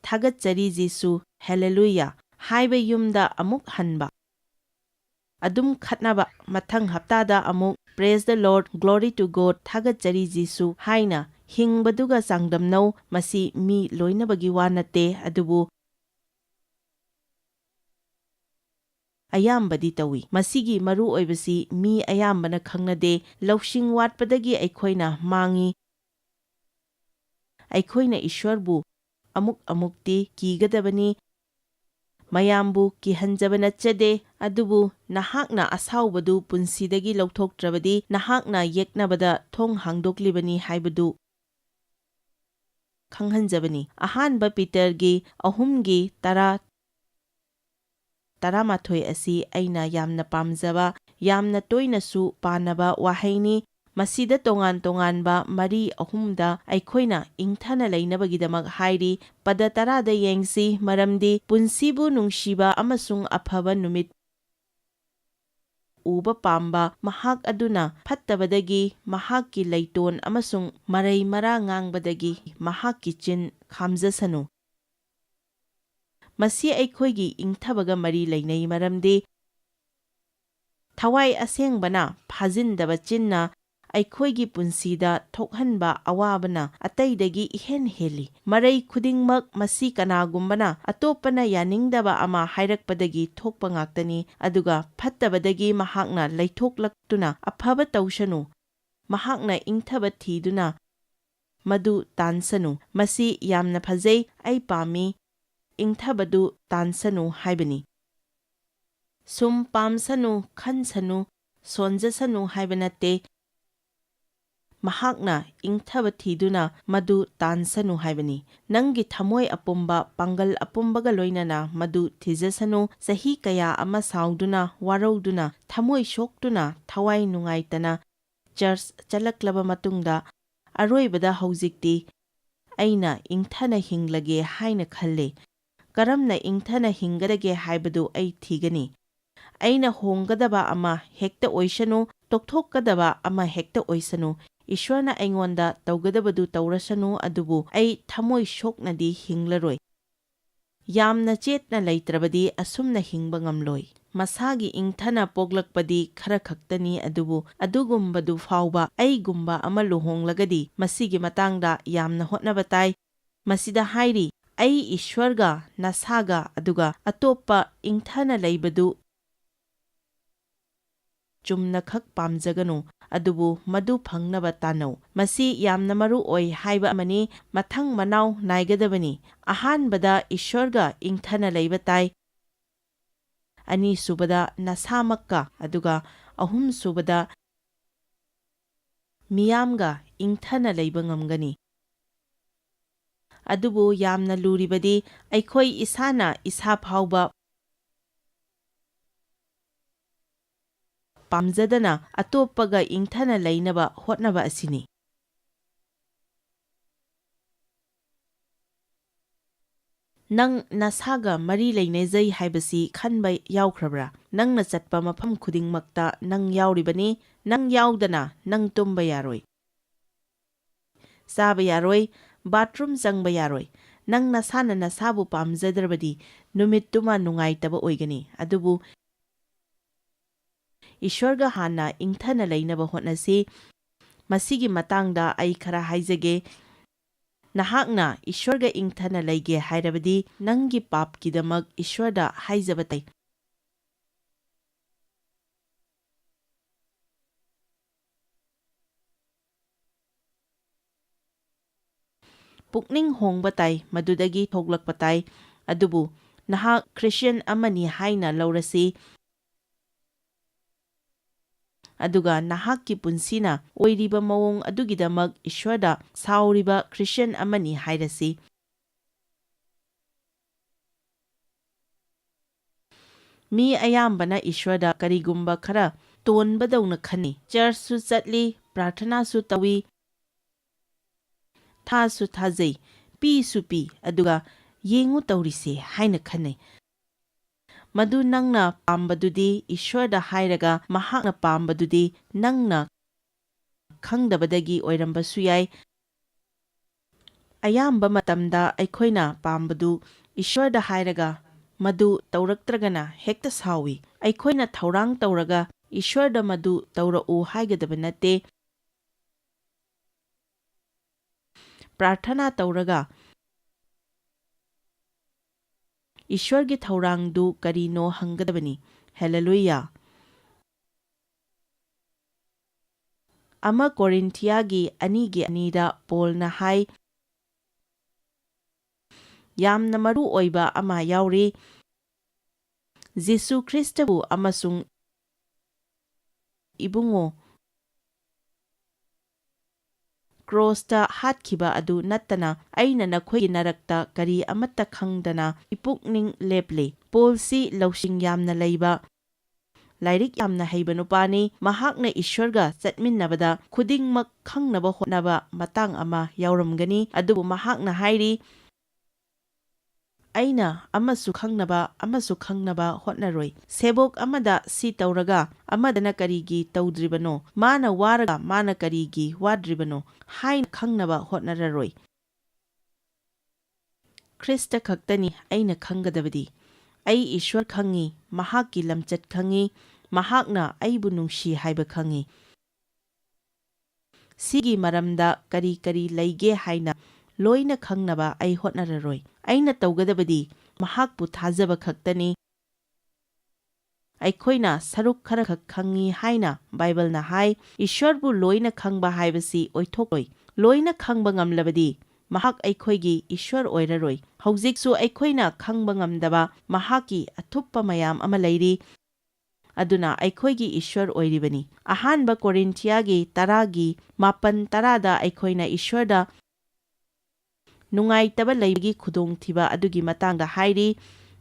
ꯊꯥꯒꯠꯆꯔꯤ ꯖꯤꯁꯨ, Hallelujah" ꯍꯥꯏꯕ ꯌꯨꯝꯗ ꯑꯃꯨꯛ ꯍꯟꯕ꯫ ꯑꯗꯨꯝ ꯈꯠꯅꯕ, ꯃꯊꯪ ꯍꯞꯇꯥꯗ ꯑꯃꯨꯛ "Praise the Lord, Glory to God, ꯊꯥꯒꯠꯆꯔꯤ ꯖꯤꯁꯨ" ꯍꯥꯏꯅ ꯍꯤꯡꯕꯗꯨꯒ ꯆꯥꯡꯗꯝꯅꯧ꯫ ꯃꯁꯤ ꯃꯤ ꯂꯣꯏꯅꯕꯒꯤ ꯋꯥ ꯅꯠꯇꯦ, ꯑꯗꯨꯕꯨ ꯑꯌꯥꯝꯕꯗꯤ ꯇꯧꯏ꯫ ꯃꯁꯤꯒꯤ ꯃꯔꯨ ꯑꯣꯏꯕꯁꯤ ꯃꯤ ꯑꯌꯥꯝꯕꯅ ꯈꯪꯅꯗꯦ꯫ ꯂꯧꯁꯤꯡ ꯋꯥꯠꯄꯗꯒꯤ ꯑꯩꯈꯣꯏꯅ ꯃꯥꯡꯏ꯫ ꯑꯩꯈꯣꯏꯅ ꯏꯁ꯭ꯋꯔꯕꯨ ꯑꯃꯨꯛ ꯑꯃꯨꯛꯇꯤ ꯀꯤꯒꯗꯕꯅꯤ꯫ ꯃꯌꯥꯝꯕꯨ ꯀꯤꯍꯟꯖꯕ ꯅꯠꯆꯗꯦ, ꯑꯗꯨꯕꯨ ꯅꯍꯥꯛꯅ ꯑꯁꯥꯎꯕꯗꯨ ꯄꯨꯟꯁꯤꯗꯒꯤ ꯂꯧꯊꯣꯛꯇ꯭ꯔꯕꯗꯤ ꯅꯍꯥꯛꯅ ꯌꯦꯛꯅꯕꯗ ꯊꯣꯡ ꯍꯥꯡꯗꯣꯛꯂꯤꯕꯅꯤ ꯍꯥꯏꯕꯗꯨ ꯈꯪꯍꯟꯖꯕꯅꯤ꯫ ꯑꯍꯥꯟꯕ ꯄꯤꯇꯔꯒꯤ ꯑꯍꯨꯝꯒꯤ ꯇꯔꯥ, ꯇꯔꯥꯃꯥꯊꯣꯏ ꯑꯁꯤ ꯑꯩꯅ ꯌꯥꯝꯅ ꯄꯥꯝꯖꯕ, ꯌꯥꯝꯅ ꯇꯣꯏꯅꯁꯨ ꯄꯥꯅꯕ ꯋꯥꯍꯩꯅꯤ꯫ ꯃꯁꯤꯗ ꯇꯣꯉꯥꯟ ꯇꯣꯉꯥꯟꯕ ꯃꯔꯤ ꯑꯍꯨꯝꯗ ꯑꯩꯈꯣꯏꯅ ꯏꯪꯊꯅ ꯂꯩꯅꯕꯒꯤꯗꯃꯛ ꯍꯥꯏꯔꯤ꯫ ꯄꯗ ꯇꯔꯥꯗ ꯌꯦꯡꯁꯤ, ꯃꯔꯝꯗꯤ ꯄꯨꯟꯁꯤꯕꯨ ꯅꯨꯡꯁꯤꯕ ꯑꯃꯁꯨꯡ ꯑꯐꯕ ꯅꯨꯃꯤꯠ ꯎꯕ ꯄꯥꯝꯕ ꯃꯍꯥꯛ ꯑꯗꯨꯅ ꯐꯠꯇꯕꯗꯒꯤ, ꯃꯍꯥꯛꯀꯤ ꯂꯩꯇꯣꯟ ꯑꯃꯁꯨꯡ ꯃꯔꯩ ꯃꯔꯥ ꯉꯥꯡꯕꯗꯒꯤ ꯃꯍꯥꯛꯀꯤ ꯆꯤꯟ ꯈꯥꯝꯖꯁꯅꯨ꯫ ꯃꯁꯤ ꯑꯩꯈꯣꯏꯒꯤ ꯏꯪꯊꯕꯒ ꯃꯔꯤ ꯂꯩꯅꯩ, ꯃꯔꯝꯗꯤ ꯊꯋꯥꯏ ꯑꯁꯦꯡꯕꯅ ꯐꯥꯖꯤꯟꯗꯕ ꯆꯤꯟꯅ ꯑꯩꯈꯣꯏꯒꯤ ꯄꯨꯟꯁꯤꯗ ꯊꯣꯛꯍꯟꯕ ꯑꯋꯥꯕꯅ ꯑꯇꯩꯗꯒꯤ ꯏꯍꯦꯟ ꯍꯦꯜꯂꯤ꯫ ꯃꯔꯩ ꯈꯨꯗꯤꯡꯃꯛ ꯃꯁꯤ ꯀꯅꯥꯒꯨꯝꯕꯅ ꯑꯇꯣꯞꯄꯅ ꯌꯥꯅꯤꯡꯗꯕ ꯑꯃ ꯍꯥꯏꯔꯛꯄꯗꯒꯤ ꯊꯣꯛꯄ ꯉꯥꯛꯇꯅꯤ, ꯑꯗꯨꯒ ꯐꯠꯇꯕꯗꯒꯤ ꯃꯍꯥꯛꯅ ꯂꯩꯊꯣꯛꯂꯛꯇꯨꯅ ꯑꯐꯕ ꯇꯧꯁꯅꯨ꯫ ꯃꯍꯥꯛꯅ ꯏꯪꯊꯕ ꯊꯤꯗꯨꯅ ꯃꯗꯨ ꯇꯥꯟꯁꯅꯨ꯫ ꯃꯁꯤ ꯌꯥꯝꯅ ꯐꯖꯩ, ꯑꯩ ꯄꯥꯝꯃꯤ, ꯏꯪꯊꯕꯗꯨ ꯇꯥꯟꯁꯅꯨ ꯍꯥꯏꯕꯅꯤ꯫ ꯁꯨꯝ ꯄꯥꯝꯁꯅꯨ, ꯈꯟꯁꯅꯨ, ꯁꯣꯟꯖꯁꯅꯨ ꯍꯥꯏꯕ ꯅꯠꯇꯦ꯫ ꯃꯍꯥꯛꯅ ꯏꯪꯊꯕ ꯊꯤꯗꯨꯅ ꯃꯗꯨ ꯇꯥꯟꯁꯅꯨ ꯍꯥꯏꯕꯅꯤ꯫ ꯅꯪꯒꯤ ꯊꯃꯣꯏ ꯑꯄꯨꯝꯕ, ꯄꯥꯡꯒꯜ ꯑꯄꯨꯝꯕꯒ ꯂꯣꯏꯅꯅ ꯃꯗꯨ ꯊꯤꯖꯁꯅꯨ꯫ ꯆꯍꯤ ꯀꯌꯥ ꯑꯃ ꯁꯥꯎꯗꯨꯅ, ꯋꯥꯔꯧꯗꯨꯅ, ꯊꯃꯣꯏ ꯁꯣꯛꯇꯨꯅ, ꯊꯋꯥꯏ ꯅꯨꯡꯉꯥꯏꯇꯅ ꯆꯔꯆ ꯆꯠꯂꯛꯂꯕ ꯃꯇꯨꯡꯗ, ꯑꯔꯣꯏꯕꯗ ꯍꯧꯖꯤꯛꯇꯤ ꯑꯩꯅ ꯏꯪꯊꯅ ꯍꯤꯡꯂꯒꯦ ꯍꯥꯏꯅ ꯈꯜꯂꯦ꯫ ꯀꯔꯝꯅ ꯏꯪꯊꯅ ꯍꯤꯡꯒꯗꯒꯦ ꯍꯥꯏꯕꯗꯨ ꯑꯩ ꯊꯤꯒꯅꯤ꯫ ꯑꯩꯅ ꯍꯣꯡꯒꯗꯕ ꯑꯃ ꯍꯦꯛꯇ ꯑꯣꯏꯁꯅꯨ, ꯇꯣꯛꯊꯣꯛꯀꯗꯕ ꯑꯃ ꯍꯦꯛꯇ ꯑꯣꯏꯁꯅꯨ, ꯏꯁ꯭ꯋꯔꯅ ꯑꯩꯉꯣꯟꯗ ꯇꯧꯒꯗꯕꯗꯨ ꯇꯧꯔꯁꯅꯨ, ꯑꯗꯨꯕꯨ ꯑꯩ ꯊꯃꯣꯏ ꯁꯣꯛꯅꯗꯤ ꯍꯤꯡꯂꯔꯣꯏ꯫ ꯌꯥꯝꯅ ꯆꯦꯠꯅ ꯂꯩꯇ꯭ꯔꯕꯗꯤ ꯑꯁꯨꯝꯅ ꯍꯤꯡꯕ ꯉꯝꯂꯣꯏ꯫ ꯃꯁꯥꯒꯤ ꯏꯪꯊꯅ ꯄꯣꯛꯂꯛꯄꯗꯤ ꯈꯔ ꯈꯛꯇꯅꯤ, ꯑꯗꯨꯕꯨ ꯑꯗꯨꯒꯨꯝꯕꯗꯨ ꯐꯥꯎꯕ ꯑꯩꯒꯨꯝꯕ ꯑꯃ ꯂꯨꯍꯣꯡꯂꯒꯗꯤ ꯃꯁꯤꯒꯤ ꯃꯇꯥꯡꯗ ꯌꯥꯝꯅ ꯍꯣꯠꯅꯕ ꯇꯥꯏ꯫ ꯃꯁꯤꯗ ꯍꯥꯏꯔꯤ, "ꯑꯩ ꯏꯁ꯭ꯋꯔꯒ ꯅꯁꯥꯒ ꯑꯗꯨꯒ ꯑꯇꯣꯞꯄ ꯏꯪꯊꯅ ꯂꯩꯕꯗꯨ ꯆꯨꯝꯅꯈꯛ ꯄꯥꯝꯖꯒꯅꯨ, ꯑꯗꯨꯕꯨ ꯃꯗꯨ ꯐꯪꯅꯕ ꯇꯥꯟꯅꯧ꯫" ꯃꯁꯤ ꯌꯥꯝꯅ ꯃꯔꯨ ꯑꯣꯏ ꯍꯥꯏꯕ ꯑꯃꯅꯤ, ꯃꯊꯪ ꯃꯅꯥꯎ ꯅꯥꯏꯒꯗꯕꯅꯤ꯫ ꯑꯍꯥꯟꯕꯗ ꯏꯁ꯭ꯋꯔꯒ ꯏꯪꯊꯅ ꯂꯩꯕ ꯇꯥꯏ꯫ ꯑꯅꯤꯁꯨꯕꯗ ꯅꯁꯥꯃꯛꯀ, ꯑꯗꯨꯒ ꯑꯍꯨꯝꯁꯨꯕꯗ ꯃꯤꯌꯥꯝꯒ ꯏꯪꯊꯅ ꯂꯩꯕ ꯉꯝꯒꯅꯤ꯫ ꯑꯗꯨꯕꯨ ꯌꯥꯝꯅ ꯂꯨꯔꯤꯕꯗꯤ ꯑꯩꯈꯣꯏ ꯏꯁꯥꯅ ꯏꯁꯥ ꯐꯥꯎꯕ ꯄꯥꯝꯖꯗꯅ ꯑꯇꯣꯞꯄꯒ ꯏꯪꯊꯅ ꯂꯩꯅꯕ ꯍꯣꯠꯅꯕ ꯑꯁꯤꯅꯤ꯫ ꯅꯪ ꯅꯁꯥꯒ ꯃꯔꯤ ꯂꯩꯅꯖꯩ ꯍꯥꯏꯕꯁꯤ ꯈꯟꯕ ꯌꯥꯎꯈ꯭ꯔꯕ꯭ꯔꯥ? ꯅꯪꯅ ꯆꯠꯄ ꯃꯐꯝ ꯈꯨꯗꯤꯡꯃꯛꯇ ꯅꯪ ꯌꯥꯎꯔꯤꯕꯅꯤ꯫ ꯅꯪ ꯌꯥꯎꯗꯅ ꯅꯪ ꯇꯨꯝꯕ ꯌꯥꯔꯣꯏ, ꯆꯥꯕ ꯌꯥꯔꯣꯏ, ꯕꯥꯊꯔꯨꯝ ꯆꯪꯕ ꯌꯥꯔꯣꯏ꯫ ꯅꯪ ꯅꯁꯥꯅ ꯅꯁꯥꯕꯨ ꯄꯥꯝꯖꯗ꯭ꯔꯕꯗꯤ ꯅꯨꯃꯤꯠꯇꯨꯃ ꯅꯨꯡꯉꯥꯏꯇꯕ ꯑꯣꯏꯒꯅꯤ꯫ ꯑꯗꯨꯕꯨ ꯏꯁ꯭ꯋꯔꯒ ꯍꯥꯟꯅ ꯏꯪꯊꯅ ꯂꯩꯅꯕ ꯍꯣꯠꯅꯁꯤ꯫ ꯃꯁꯤꯒꯤ ꯃꯇꯥꯡꯗ ꯑꯩ ꯈꯔ ꯍꯥꯏꯖꯒꯦ꯫ ꯅꯍꯥꯛꯅ ꯏꯁ꯭ꯋꯔꯒ ꯏꯪꯊꯅ ꯂꯩꯒꯦ ꯍꯥꯏꯔꯕꯗꯤ ꯅꯪꯒꯤ ꯄꯥꯞꯀꯤꯗꯃꯛ ꯏꯁ꯭ꯋꯔꯗ ꯍꯥꯏꯖꯕ ꯇꯥꯏ꯫ ꯄꯨꯛꯅꯤꯡ ꯍꯣꯡꯕ ꯇꯥꯏ, ꯃꯗꯨꯗꯒꯤ ꯊꯣꯛꯂꯛꯄ ꯇꯥꯏ꯫ ꯑꯗꯨꯕꯨ ꯅꯍꯥꯛ ꯈ꯭ꯔꯤꯁꯇꯤꯌꯥꯟ ꯑꯃꯅꯤ ꯍꯥꯏꯅ ꯂꯧꯔꯁꯤ, ꯑꯗꯨꯒ ꯅꯍꯥꯛꯀꯤ ꯄꯨꯟꯁꯤꯅ ꯑꯣꯏꯔꯤꯕ ꯃꯑꯣꯡ ꯑꯗꯨꯒꯤꯗꯃꯛ ꯏꯁ꯭ꯋꯔꯗ ꯁꯥꯎꯔꯤꯕ ꯈ꯭ꯔꯤꯁꯇꯤꯌꯥꯟ ꯑꯃꯅꯤ ꯍꯥꯏꯔꯁꯤ꯫ ꯃꯤ ꯑꯌꯥꯝꯕꯅ ꯏꯁ꯭ꯋꯔꯗ ꯀꯔꯤꯒꯨꯝꯕ ꯈꯔ ꯇꯣꯟꯕꯗꯧꯅ ꯈꯟꯅꯤ꯫ ꯆꯔꯆꯁꯨ ꯆꯠꯂꯤ, ꯄ꯭ꯔꯥꯔꯊꯅꯥꯁꯨ ꯇꯧꯏ, ꯊꯥꯁꯨ ꯊꯥꯖꯩ, ꯄꯤꯁꯨ ꯄꯤ, ꯑꯗꯨꯒ "ꯌꯦꯡꯉꯨ ꯇꯧꯔꯤꯁꯦ" ꯍꯥꯏꯅ ꯈꯟꯅꯩ꯫ ꯃꯗꯨ ꯅꯪꯅ ꯄꯥꯝꯕꯗꯨꯗꯤ ꯏꯁ꯭ꯋꯔꯗ ꯍꯥꯏꯔꯒ ꯃꯍꯥꯛꯅ ꯄꯥꯝꯕꯗꯨꯗꯤ ꯅꯪꯅ ꯈꯪꯗꯕꯗꯒꯤ ꯑꯣꯏꯔꯝꯕꯁꯨ ꯌꯥꯏ꯫ ꯑꯌꯥꯝꯕ ꯃꯇꯝꯗ ꯑꯩꯈꯣꯏꯅ ꯄꯥꯝꯕꯗꯨ ꯏꯁ꯭ꯋꯔꯗ ꯍꯥꯏꯔꯒ ꯃꯗꯨ ꯇꯧꯔꯛꯇ꯭ꯔꯒꯅ ꯍꯦꯛꯇ ꯁꯥꯎꯏ꯫ ꯑꯩꯈꯣꯏꯅ ꯊꯧꯔꯥꯡ ꯇꯧꯔꯒ ꯏꯁ꯭ꯋꯔꯗ ꯃꯗꯨ ꯇꯧꯔꯛꯎ ꯍꯥꯏꯒꯗꯕ ꯅꯠꯇꯦ꯫ ꯄ꯭ꯔꯥꯔꯊꯅꯥ ꯇꯧꯔꯒ ꯏꯁ꯭ꯋꯔꯒꯤ ꯊꯧꯔꯥꯡꯗꯨ ꯀꯔꯤꯅꯣ ꯍꯪꯒꯗꯕꯅꯤ꯫ ꯍꯦꯂꯦꯂꯨꯌꯥ! ꯑꯃ ꯀꯣꯔꯤꯟꯊꯤꯌꯥꯒꯤ ꯑꯅꯤꯒꯤ ꯑꯅꯤꯗ ꯄꯣꯜꯅ ꯍꯥꯏ, ꯌꯥꯝꯅ ꯃꯔꯨ ꯑꯣꯏꯕ ꯑꯃ ꯌꯥꯎꯔꯤ꯫ ꯖꯤꯁꯨ ꯈ꯭ꯔꯤꯁꯇꯕꯨ ꯑꯃꯁꯨꯡ ꯏꯕꯨꯡꯉꯣ ꯀ꯭ꯔꯣꯁꯇ ꯍꯥꯠꯈꯤꯕ ꯑꯗꯨ ꯅꯠꯇꯅ ꯑꯩꯅ ꯅꯈꯣꯏꯒꯤ ꯅꯔꯛꯇ ꯀꯔꯤ ꯑꯃꯠꯇ ꯈꯪꯗꯅ ꯏꯄꯨꯛꯅꯤꯡ ꯂꯦꯞꯂꯤ꯫ ꯄꯣꯜꯁꯤ ꯂꯧꯁꯤꯡ ꯌꯥꯝꯅ ꯂꯩꯕ, ꯂꯥꯏꯔꯤꯛ ꯌꯥꯝꯅ ꯍꯩꯕ ꯅꯨꯄꯥꯅꯤ꯫ ꯃꯍꯥꯛꯅ ꯏꯁ꯭ꯋꯔꯒ ꯆꯠꯃꯤꯟꯅꯕꯗ ꯈꯨꯗꯤꯡꯃꯛ ꯈꯪꯅꯕ ꯍꯣꯠꯅꯕ ꯃꯇꯥꯡ ꯑꯃ ꯌꯥꯎꯔꯝꯒꯅꯤ, ꯑꯗꯨꯕꯨ ꯃꯍꯥꯛꯅ ꯍꯥꯏꯔꯤ, "ꯑꯩꯅ ꯑꯃꯁꯨ ꯈꯪꯅꯕ, ꯑꯃꯁꯨ ꯈꯪꯅꯕ ꯍꯣꯠꯅꯔꯣꯏ꯫ ꯁꯦꯕꯣꯛ ꯑꯃꯗ ꯁꯤ ꯇꯧꯔꯒ ꯑꯃꯗꯅ ꯀꯔꯤꯒꯤ ꯇꯧꯗ꯭ꯔꯤꯕꯅꯣ? ꯃꯥꯅ ꯋꯥꯔꯒ ꯃꯥꯅ ꯀꯔꯤꯒꯤ ꯋꯥꯗ꯭ꯔꯤꯕꯅꯣ?" ꯍꯥꯏꯅ ꯈꯪꯅꯕ ꯍꯣꯠꯅꯔꯔꯣꯏ꯫ ꯈ꯭ꯔꯤꯁꯇ ꯈꯛꯇꯅꯤ ꯑꯩꯅ ꯈꯪꯒꯗꯕꯗꯤ꯫ ꯑꯩ ꯏꯁ꯭ꯋꯔ ꯈꯪꯉꯤ, ꯃꯍꯥꯛꯀꯤ ꯂꯝꯆꯠ ꯈꯪꯉꯤ, ꯃꯍꯥꯛꯅ ꯑꯩꯕꯨ ꯅꯨꯡꯁꯤ ꯍꯥꯏꯕ ꯈꯪꯉꯤ꯫ ꯁꯤꯒꯤ ꯃꯔꯝꯗ ꯀꯔꯤ ꯀꯔꯤ ꯂꯩꯒꯦ ꯍꯥꯏꯅ ꯂꯣꯏꯅ ꯈꯪꯅꯕ ꯑꯩ ꯍꯣꯠꯅꯔꯔꯣꯏ꯫ ꯑꯩꯅ ꯇꯧꯒꯗꯕꯗꯤ ꯃꯍꯥꯛꯄꯨ ꯊꯥꯖꯕ ꯈꯛꯇꯅꯤ꯫ ꯑꯩꯈꯣꯏꯅ ꯁꯔꯨꯛ ꯈꯔꯈꯛ ꯈꯪꯉꯤ ꯍꯥꯏꯅ ꯕꯥꯏꯕꯜꯅ ꯍꯥꯏ꯫ ꯏꯁ꯭ꯋꯔꯕꯨ ꯂꯣꯏꯅ ꯈꯪꯕ ꯍꯥꯏꯕꯁꯤ ꯑꯣꯏꯊꯣꯛꯂꯣꯏ꯫ ꯂꯣꯏꯅ ꯈꯪꯕ ꯉꯝꯂꯕꯗꯤ ꯃꯍꯥꯛ ꯑꯩꯈꯣꯏꯒꯤ ꯏꯁ꯭ꯋꯔ ꯑꯣꯏꯔꯔꯣꯏ꯫ ꯍꯧꯖꯤꯛꯁꯨ ꯑꯩꯈꯣꯏꯅ ꯈꯪꯕ ꯉꯝꯗꯕ ꯃꯍꯥꯛꯀꯤ ꯑꯊꯨꯞꯄ ꯃꯌꯥꯝ ꯑꯃ ꯂꯩꯔꯤ꯫ ꯑꯗꯨꯅ ꯑꯩꯈꯣꯏꯒꯤ ꯏꯁ꯭ꯋꯔ ꯑꯣꯏꯔꯤꯕꯅꯤ꯫ ꯑꯍꯥꯟꯕ ꯀꯣꯔꯤꯟꯊꯤꯌꯥꯒꯤ ꯇꯔꯥꯒꯤ ꯃꯥꯄꯟ ꯇꯔꯥꯗ ꯑꯩꯈꯣꯏꯅ ꯏꯁ꯭ꯋꯔꯗ ꯅꯨꯡꯉꯥꯏꯇꯕ ꯂꯩꯕꯒꯤ ꯈꯨꯗꯣꯡꯊꯤꯕ ꯑꯗꯨꯒꯤ ꯃꯇꯥꯡꯗ ꯍꯥꯏꯔꯤ꯫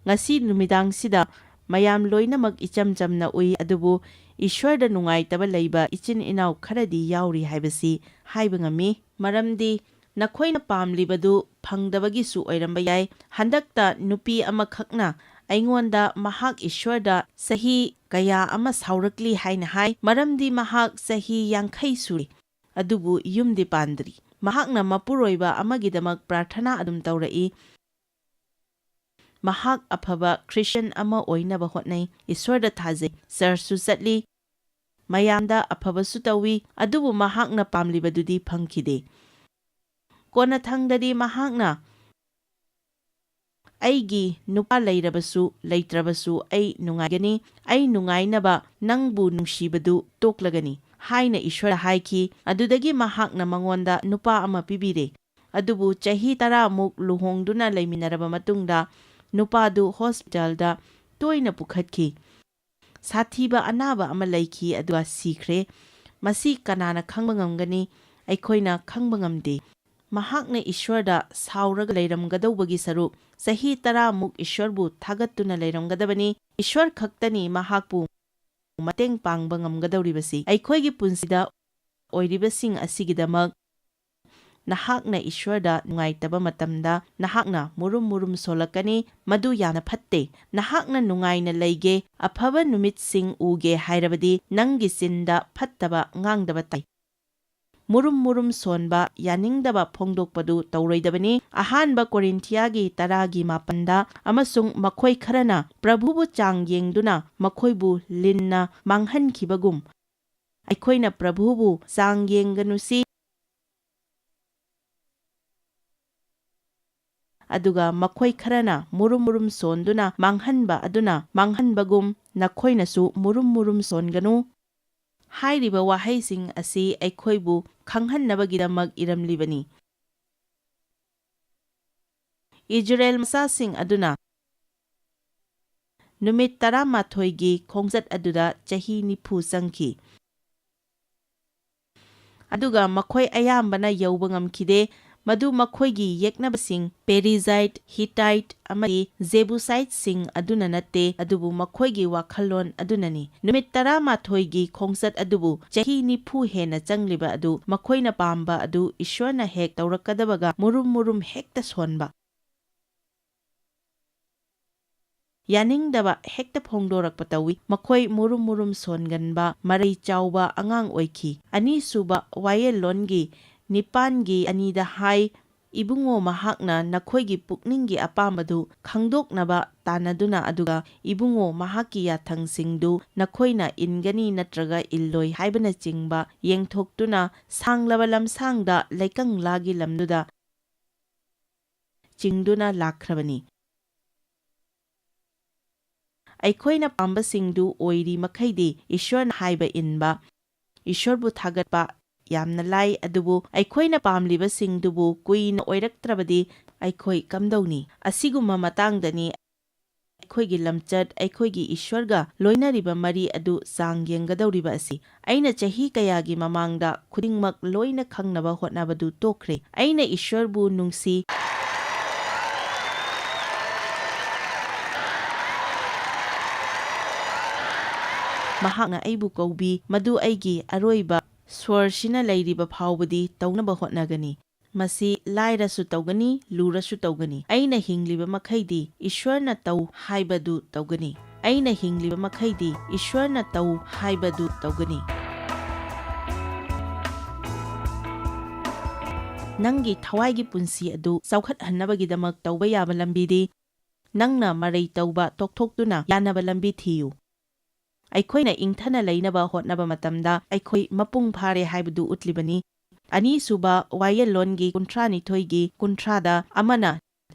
ꯉꯁꯤ ꯅꯨꯃꯤꯗꯥꯡꯁꯤꯗ ꯃꯌꯥꯝ ꯂꯣꯏꯅꯃꯛ ꯏꯆꯝ ꯆꯝꯅ ꯎꯏ, ꯑꯗꯨꯕꯨ ꯏꯁ꯭ꯋꯔꯗ ꯅꯨꯡꯉꯥꯏꯇꯕ ꯂꯩꯕ ꯏꯆꯤꯟ ꯏꯅꯥꯎ ꯈꯔꯗꯤ ꯌꯥꯎꯔꯤ ꯍꯥꯏꯕꯁꯤ ꯍꯥꯏꯕ ꯉꯝꯃꯤ꯫ ꯃꯔꯝꯗꯤ ꯅꯈꯣꯏꯅ ꯄꯥꯝꯂꯤꯕꯗꯨ ꯐꯪꯗꯕꯒꯤꯁꯨ ꯑꯣꯏꯔꯝꯕ ꯌꯥꯏ꯫ ꯍꯟꯗꯛꯇ ꯅꯨꯄꯤ ꯑꯃꯈꯛꯅ ꯑꯩꯉꯣꯟꯗ ꯃꯍꯥꯛ ꯏꯁ꯭ꯋꯔꯗ ꯆꯍꯤ ꯀꯌꯥ ꯑꯃ ꯁꯥꯎꯔꯛꯂꯤ ꯍꯥꯏꯅ ꯍꯥꯏ, ꯃꯔꯝꯗꯤ ꯃꯍꯥꯛ ꯆꯍꯤ ꯌꯥꯡꯈꯩ ꯁꯨꯔꯦ, ꯑꯗꯨꯕꯨ ꯌꯨꯝꯗꯤ ꯄꯥꯟꯗ꯭ꯔꯤ꯫ ꯃꯍꯥꯛꯅ ꯃꯄꯨꯔꯣꯏꯕ ꯑꯃꯒꯤꯗꯃꯛ ꯄ꯭ꯔꯥꯔꯊꯅꯥ ꯑꯗꯨꯝ ꯇꯧꯔꯛꯏ꯫ ꯃꯍꯥꯛ ꯑꯐꯕ ꯈ꯭ꯔꯤꯁꯇꯤꯌꯥꯟ ꯑꯃ ꯑꯣꯏꯅꯕ ꯍꯣꯠꯅꯩ, ꯏꯁ꯭ꯋꯔꯗ ꯊꯥꯖꯩ, ꯆꯔꯆꯁꯨ ꯆꯠꯂꯤ, ꯃꯌꯥꯝꯗ ꯑꯐꯕꯁꯨ ꯇꯧꯏ, ꯑꯗꯨꯕꯨ ꯃꯍꯥꯛꯅ ꯄꯥꯝꯂꯤꯕꯗꯨꯗꯤ ꯐꯪꯈꯤꯗꯦ꯫ ꯀꯣꯟꯅꯊꯪꯗꯗꯤ ꯃꯍꯥꯛꯅ, "ꯑꯩꯒꯤ ꯅꯨꯄꯥ ꯂꯩꯔꯕꯁꯨ ꯂꯩꯇ꯭ꯔꯕꯁꯨ ꯑꯩ ꯅꯨꯡꯉꯥꯏꯒꯅꯤ, ꯑꯩ ꯅꯨꯡꯉꯥꯏꯅꯕ ꯅꯪꯕꯨ ꯅꯨꯡꯁꯤꯕꯗꯨ ꯇꯣꯛꯂꯒꯅꯤ" ꯍꯥꯏꯅ ꯏꯁ꯭ꯋꯔꯗ ꯍꯥꯏꯈꯤ꯫ ꯑꯗꯨꯗꯒꯤ ꯃꯍꯥꯛꯅ ꯃꯉꯣꯟꯗ ꯅꯨꯄꯥ ꯑꯃ ꯄꯤꯕꯤꯔꯦ꯫ ꯑꯗꯨꯕꯨ ꯆꯍꯤ ꯇꯔꯥꯃꯨꯛ ꯂꯨꯍꯣꯡꯗꯨꯅ ꯂꯩꯃꯤꯟꯅꯔꯕ ꯃꯇꯨꯡꯗ ꯅꯨꯄꯥꯗꯨ ꯍꯣꯁꯄꯤꯇꯥꯜꯗ ꯇꯣꯏꯅ ꯄꯨꯈꯠꯈꯤ꯫ ꯁꯥꯊꯤꯕ ꯑꯅꯥꯕ ꯑꯃ ꯂꯩꯈꯤ ꯑꯗꯨꯒ ꯁꯤꯈ꯭ꯔꯦ꯫ ꯃꯁꯤ ꯀꯅꯥꯅ ꯈꯪꯕ ꯉꯝꯒꯅꯤ? ꯑꯩꯈꯣꯏꯅ ꯈꯪꯕ ꯉꯝꯗꯦ꯫ ꯃꯍꯥꯛꯅ ꯏꯁ꯭ꯋꯔꯗ ꯁꯥꯎꯔꯒ ꯂꯩꯔꯝꯒꯗꯧꯕꯒꯤ ꯁꯔꯨꯛ, ꯆꯍꯤ ꯇꯔꯥꯃꯨꯛ ꯏꯁ꯭ꯋꯔꯕꯨ ꯊꯥꯒꯠꯇꯨꯅ ꯂꯩꯔꯝꯒꯗꯕꯅꯤ꯫ ꯏꯁ꯭ꯋꯔ ꯈꯛꯇꯅꯤ ꯃꯍꯥꯛꯄꯨ ꯃꯇꯦꯡ ꯄꯥꯡꯕ ꯉꯝꯒꯗꯧꯔꯤꯕꯁꯤ꯫ ꯑꯩꯈꯣꯏꯒꯤ ꯄꯨꯟꯁꯤꯗ ꯑꯣꯏꯔꯤꯕꯁꯤꯡ ꯑꯁꯤꯒꯤꯗꯃꯛ ꯅꯍꯥꯛꯅ ꯏꯁ꯭ꯋꯔꯗ ꯅꯨꯡꯉꯥꯏꯇꯕ ꯃꯇꯝꯗ ꯅꯍꯥꯛꯅ ꯃꯨꯔꯨꯝ ꯃꯨꯔꯨꯝ ꯁꯣꯜꯂꯛꯀꯅꯤ꯫ ꯃꯗꯨ ꯌꯥꯝꯅ ꯐꯠꯇꯦ꯫ ꯅꯍꯥꯛꯅ ꯅꯨꯡꯉꯥꯏꯅ ꯂꯩꯒꯦ, ꯑꯐꯕ ꯅꯨꯃꯤꯠꯁꯤꯡ ꯎꯒꯦ ꯍꯥꯏꯔꯕꯗꯤ ꯅꯪꯒꯤ ꯆꯤꯟꯗ ꯐꯠꯇꯕ ꯉꯥꯡꯗꯕ ꯇꯥꯏ꯫ ꯃꯨꯔꯨꯝ ꯃꯨꯔꯨꯝ ꯁꯣꯟꯕ, ꯌꯥꯅꯤꯡꯗꯕ ꯐꯣꯡꯗꯣꯛꯄꯗꯨ ꯇꯧꯔꯣꯏꯗꯕꯅꯤ꯫ ꯑꯍꯥꯟꯕ ꯀꯣꯔꯤꯟꯊꯤꯌꯥꯒꯤ ꯇꯔꯥꯒꯤ ꯃꯥꯄꯟꯗ, "ꯑꯃꯁꯨꯡ ꯃꯈꯣꯏ ꯈꯔꯅ ꯄ꯭ꯔꯚꯨꯕꯨ ꯆꯥꯡ ꯌꯦꯡꯗꯨꯅ ꯃꯈꯣꯏꯕꯨ ꯂꯤꯟꯅ ꯃꯥꯡꯍꯟꯈꯤꯕꯒꯨꯝ, ꯑꯩꯈꯣꯏꯅ ꯄ꯭ꯔꯚꯨꯕꯨ ꯆꯥꯡ ꯌꯦꯡꯒꯅꯨꯁꯤ꯫ ꯑꯗꯨꯒ ꯃꯈꯣꯏ ꯈꯔꯅ ꯃꯨꯔꯨꯝ ꯃꯨꯔꯨꯝ ꯁꯣꯟꯗꯨꯅ ꯃꯥꯡꯍꯟꯕ ꯑꯗꯨꯅ ꯃꯥꯡꯍꯟꯕꯒꯨꯝ, ꯅꯈꯣꯏꯅꯁꯨ ꯃꯨꯔꯨꯝ ꯃꯨꯔꯨꯝ ꯁꯣꯟꯒꯅꯨ" ꯍꯥꯏꯔꯤꯕ ꯋꯥꯍꯩꯁꯤꯡ ꯑꯁꯤ ꯑꯩꯈꯣꯏꯕꯨ ꯈꯪꯍꯟꯅꯕꯒꯤꯗꯃꯛ ꯏꯔꯝꯂꯤꯕꯅꯤ꯫ ꯏꯖꯔꯦꯜ ꯃꯆꯥꯁꯤꯡ ꯑꯗꯨꯅ ꯅꯨꯃꯤꯠ ꯇꯔꯥꯃꯥꯊꯣꯏꯒꯤ ꯈꯣꯡꯆꯠ ꯑꯗꯨꯗ ꯆꯍꯤ ꯅꯤꯐꯨ ꯆꯪꯈꯤ꯫ ꯑꯗꯨꯒ ꯃꯈꯣꯏ ꯑꯌꯥꯝꯕꯅ ꯌꯧꯕ ꯉꯝꯈꯤꯗꯦ꯫ ꯃꯗꯨ ꯃꯈꯣꯏꯒꯤ ꯌꯦꯛꯅꯕꯁꯤꯡ, ꯄꯦꯔꯤꯖꯥꯏꯠ, ꯍꯤꯇꯥꯏꯠ ꯑꯃꯗꯤ ꯖꯦꯕꯨꯁꯥꯏꯠꯁꯤꯡ ꯑꯗꯨꯅ ꯅꯠꯇꯦ, ꯑꯗꯨꯕꯨ ꯃꯈꯣꯏꯒꯤ ꯋꯥꯈꯜꯂꯣꯟ ꯑꯗꯨꯅꯅꯤ꯫ ꯅꯨꯃꯤꯠ ꯇꯔꯥꯃꯥꯊꯣꯏꯒꯤ ꯈꯣꯡꯆꯠ ꯑꯗꯨꯕꯨ ꯆꯍꯤ ꯅꯤꯐꯨ ꯍꯦꯟꯅ ꯆꯪꯂꯤꯕ ꯑꯗꯨ, ꯃꯈꯣꯏꯅ ꯄꯥꯝꯕ ꯑꯗꯨ ꯏꯁ꯭ꯋꯔꯅ ꯍꯦꯛ ꯇꯧꯔꯛꯀꯗꯕꯒ ꯃꯨꯔꯨꯝ ꯃꯨꯔꯨꯝ ꯍꯦꯛꯇ ꯁꯣꯟꯕ꯫ ꯌꯥꯅꯤꯡꯗꯕ ꯍꯦꯛꯇ ꯐꯣꯡꯗꯣꯔꯛꯄ ꯇꯧꯏ꯫ ꯃꯈꯣꯏ ꯃꯨꯔꯨꯝ ꯃꯨꯔꯨꯝ ꯁꯣꯟꯒꯟꯕ, ꯃꯔꯩ ꯆꯥꯎꯕ ꯑꯉꯥꯡ ꯑꯣꯏꯈꯤ꯫ ꯑꯅꯤꯁꯨꯕ ꯋꯥꯌꯦꯜꯂꯣꯟꯒꯤ ꯅꯤꯄꯥꯟꯒꯤ ꯑꯅꯤꯗ ꯍꯥꯏ, "ꯏꯕꯨꯡꯉꯣ, ꯃꯍꯥꯛꯅ ꯅꯈꯣꯏꯒꯤ ꯄꯨꯛꯅꯤꯡꯒꯤ ꯑꯄꯥꯝꯕꯗꯨ ꯈꯪꯗꯣꯛꯅꯕ ꯇꯥꯟꯅꯗꯨꯅ, ꯑꯗꯨꯒ ꯏꯕꯨꯡꯉꯣ, ꯃꯍꯥꯛꯀꯤ ꯌꯥꯊꯪꯁꯤꯡꯗꯨ ꯅꯈꯣꯏꯅ ꯏꯟꯒꯅꯤ ꯅꯠꯇ꯭ꯔꯒ ꯏꯜꯂꯣꯏ ꯍꯥꯏꯕꯅꯆꯤꯡꯕ ꯌꯦꯡꯊꯣꯛꯇꯨꯅ, ꯁꯥꯡꯂꯕ ꯂꯝꯁꯥꯡꯗ ꯂꯩꯀꯪꯂꯥꯒꯤ ꯂꯝꯗꯨꯗ ꯆꯤꯡꯗꯨꯅ ꯂꯥꯛꯈ꯭ꯔꯕꯅꯤ"꯫ ꯑꯩꯈꯣꯏꯅ ꯄꯥꯝꯕꯁꯤꯡꯗꯨ ꯑꯣꯏꯔꯤ ꯃꯈꯩꯗꯤ ꯏꯁ꯭ꯋꯔꯅ ꯍꯥꯏꯕ ꯏꯟꯕ, ꯏꯁ꯭ꯋꯔꯕꯨ ꯊꯥꯒꯠꯄ ꯌꯥꯝꯅ ꯂꯥꯏ, ꯑꯗꯨꯕꯨ ꯑꯩꯈꯣꯏꯅ ꯄꯥꯝꯂꯤꯕꯁꯤꯡꯗꯨꯕꯨ ꯀꯨꯏꯅ ꯑꯣꯏꯔꯛꯇ꯭ꯔꯕꯗꯤ ꯑꯩꯈꯣꯏ ꯀꯝꯗꯧꯅꯤ? ꯑꯁꯤꯒꯨꯝꯕ ꯃꯇꯥꯡꯗꯅꯤ ꯑꯩꯈꯣꯏꯒꯤ ꯂꯝꯆꯠ, ꯑꯩꯈꯣꯏꯒꯤ ꯏꯁ꯭ꯋꯔꯒ ꯂꯣꯏꯅꯔꯤꯕ ꯃꯔꯤ ꯑꯗꯨ ꯆꯥꯡ ꯌꯦꯡꯒꯗꯧꯔꯤꯕ ꯑꯁꯤ꯫ ꯑꯩꯅ ꯆꯍꯤ ꯀꯌꯥꯒꯤ ꯃꯃꯥꯡꯗ ꯈꯨꯗꯤꯡꯃꯛ ꯂꯣꯏꯅ ꯈꯪꯅꯕ ꯍꯣꯠꯅꯕꯗꯨ ꯇꯣꯛꯈ꯭ꯔꯦ꯫ ꯑꯩꯅ ꯏꯁ꯭ꯋꯔꯕꯨ ꯅꯨꯡꯁꯤ꯫ ꯃꯍꯥꯛꯅ ꯑꯩꯕꯨ ꯀꯧꯕꯤ, ꯃꯗꯨ ꯑꯩꯒꯤ ꯑꯔꯣꯏꯕ ꯁ꯭ꯋꯔꯁꯤꯅ ꯂꯩꯔꯤꯕ ꯐꯥꯎꯕꯗꯤ ꯇꯧꯅꯕ ꯍꯣꯠꯅꯒꯅꯤ꯫ ꯃꯁꯤ ꯂꯥꯏꯔꯁꯨ ꯇꯧꯒꯅꯤ, ꯂꯨꯔꯁꯨ ꯇꯧꯒꯅꯤ꯫ ꯑꯩꯅ ꯍꯤꯡꯂꯤꯕ ꯃꯈꯩꯗꯤ ꯏꯁ꯭ꯋꯔꯅ ꯇꯧ ꯍꯥꯏꯕꯗꯨ ꯇꯧꯒꯅꯤ꯫ ꯑꯩꯅ ꯍꯤꯡꯂꯤꯕ ꯃꯈꯩꯗꯤ ꯏꯁ꯭ꯋꯔꯅ ꯇꯧ ꯍꯥꯏꯕꯗꯨ ꯇꯧꯒꯅꯤ꯫ ꯅꯪꯒꯤ ꯊꯋꯥꯏꯒꯤ ꯄꯨꯟꯁꯤ ꯑꯗꯨ ꯆꯥꯎꯈꯠꯍꯟꯅꯕꯒꯤꯗꯃꯛ ꯇꯧꯕ ꯌꯥꯕ ꯂꯝꯕꯤꯗꯤ ꯅꯪꯅ ꯃꯔꯩ ꯇꯧꯕ ꯇꯣꯛꯊꯣꯛꯇꯨꯅ ꯌꯥꯅꯕ ꯂꯝꯕꯤ ꯊꯤꯌꯨ꯫ ꯑꯩꯈꯣꯏꯅ ꯏꯪꯊꯅ ꯂꯩꯅꯕ ꯍꯣꯠꯅꯕ ꯃꯇꯝꯗ ꯑꯩꯈꯣꯏ ꯃꯄꯨꯡ ꯐꯥꯔꯦ ꯍꯥꯏꯕꯗꯨ ꯎꯠꯂꯤꯕꯅꯤ꯫ ꯑꯅꯤꯁꯨꯕ ꯋꯥꯌꯦꯜꯂꯣꯟꯒꯤ ꯀꯨꯟꯊ꯭ꯔꯥꯅꯤꯊꯣꯏꯒꯤ ꯀꯨꯟꯊ꯭ꯔꯥꯗ ꯑꯃꯅ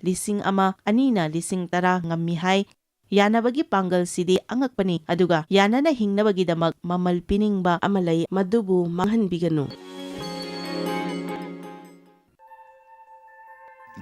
ꯂꯤꯁꯤꯡ ꯑꯃ, ꯑꯅꯤꯅ ꯂꯤꯁꯤꯡ ꯇꯔꯥ ꯉꯝꯃꯤ ꯍꯥꯏ꯫ ꯌꯥꯅꯕꯒꯤ ꯄꯥꯡꯒꯜꯁꯤꯗꯤ ꯑꯉꯛꯄꯅꯤ, ꯑꯗꯨꯒ ꯌꯥꯅꯅ ꯍꯤꯡꯅꯕꯒꯤꯗꯃꯛ ꯃꯃꯜ ꯄꯤꯅꯤꯡꯕ ꯑꯃ ꯂꯩ, ꯃꯗꯨꯕꯨ ꯃꯥꯡꯍꯟꯕꯤꯒꯅꯨ꯫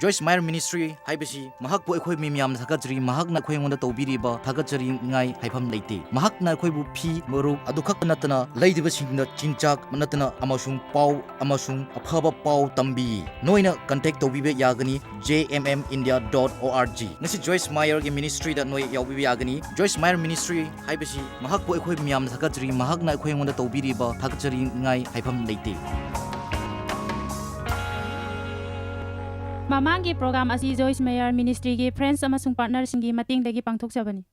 ꯖꯣꯏꯁ ꯃꯥꯌꯔ ꯃꯤꯅꯤꯁꯇ꯭ꯔꯤ ꯍꯥꯏꯕꯁꯤ ꯃꯍꯥꯛꯄꯨ ꯑꯩꯈꯣꯏ ꯃꯤ ꯃꯌꯥꯝꯅ ꯊꯥꯒꯠꯆꯔꯤ꯫ ꯃꯍꯥꯛꯅ ꯑꯩꯈꯣꯏ ꯑꯩꯉꯣꯟꯗ ꯇꯧꯕꯤꯔꯤꯕ ꯊꯥꯒꯠꯆꯔꯤꯉꯥꯏ ꯍꯥꯏꯐꯝ ꯂꯩꯇꯦ꯫ ꯃꯍꯥꯛꯅ ꯑꯩꯈꯣꯏꯕꯨ ꯐꯤ, ꯃꯔꯨꯞ ꯑꯗꯨ ꯈꯛꯇ ꯅꯠꯇꯅ ꯂꯩꯔꯤꯕꯁꯤꯡꯗ ꯆꯤꯟꯖꯥꯛ ꯅꯠꯇꯅ ꯑꯃꯁꯨꯡ ꯄꯥꯎ ꯑꯃꯁꯨꯡ ꯑꯐꯕ ꯄꯥꯎ ꯇꯝꯕꯤ꯫ ꯅꯣꯏꯅ ꯀꯟꯇꯦꯛ ꯇꯧꯕꯤꯕ ꯌꯥꯒꯅꯤ J M M India dot O R G꯫ ꯉꯁꯤ ꯖꯣꯏꯁ ꯃꯥꯌꯔꯒꯤ ꯃꯤꯅꯤꯁꯇ꯭ꯔꯤꯗ ꯅꯣꯏ ꯌꯥꯎꯕꯤꯕ ꯌꯥꯒꯅꯤ꯫ ꯖꯣꯏꯁ ꯃꯥꯌꯔ ꯃꯤꯅꯤꯁꯇ꯭ꯔꯤ ꯍꯥꯏꯕꯁꯤ ꯃꯍꯥꯛꯄꯨ ꯑꯩꯈꯣꯏ ꯃꯌꯥꯝꯅ ꯊꯥꯒꯠꯆꯔꯤ꯫ ꯃꯍꯥꯛꯅ ꯑꯩꯈꯣꯏ ꯑꯩꯉꯣꯟꯗ ꯇꯧꯕꯤꯔꯤꯕ ꯊꯥꯒꯠꯆꯔꯤꯉꯥꯏ ꯍꯥꯏꯐꯝ ꯂꯩꯇꯦ꯫ ꯃꯃꯥꯡꯒꯤ ꯄ꯭ꯔꯣꯒ꯭ꯔꯥꯝ ꯑꯁꯤ ꯖꯣꯏꯁ ꯃꯦꯌꯔ ꯃꯤꯅꯤꯁꯇ꯭ꯔꯤꯒꯤ ꯐ꯭ꯔꯦꯟꯁ ꯑꯃꯁꯨꯡ ꯄꯥꯔꯠꯅꯔꯁꯤꯡꯒꯤ ꯃꯇꯦꯡꯗꯒꯤ ꯄꯥꯡꯊꯣꯛꯆꯕꯅꯤ꯫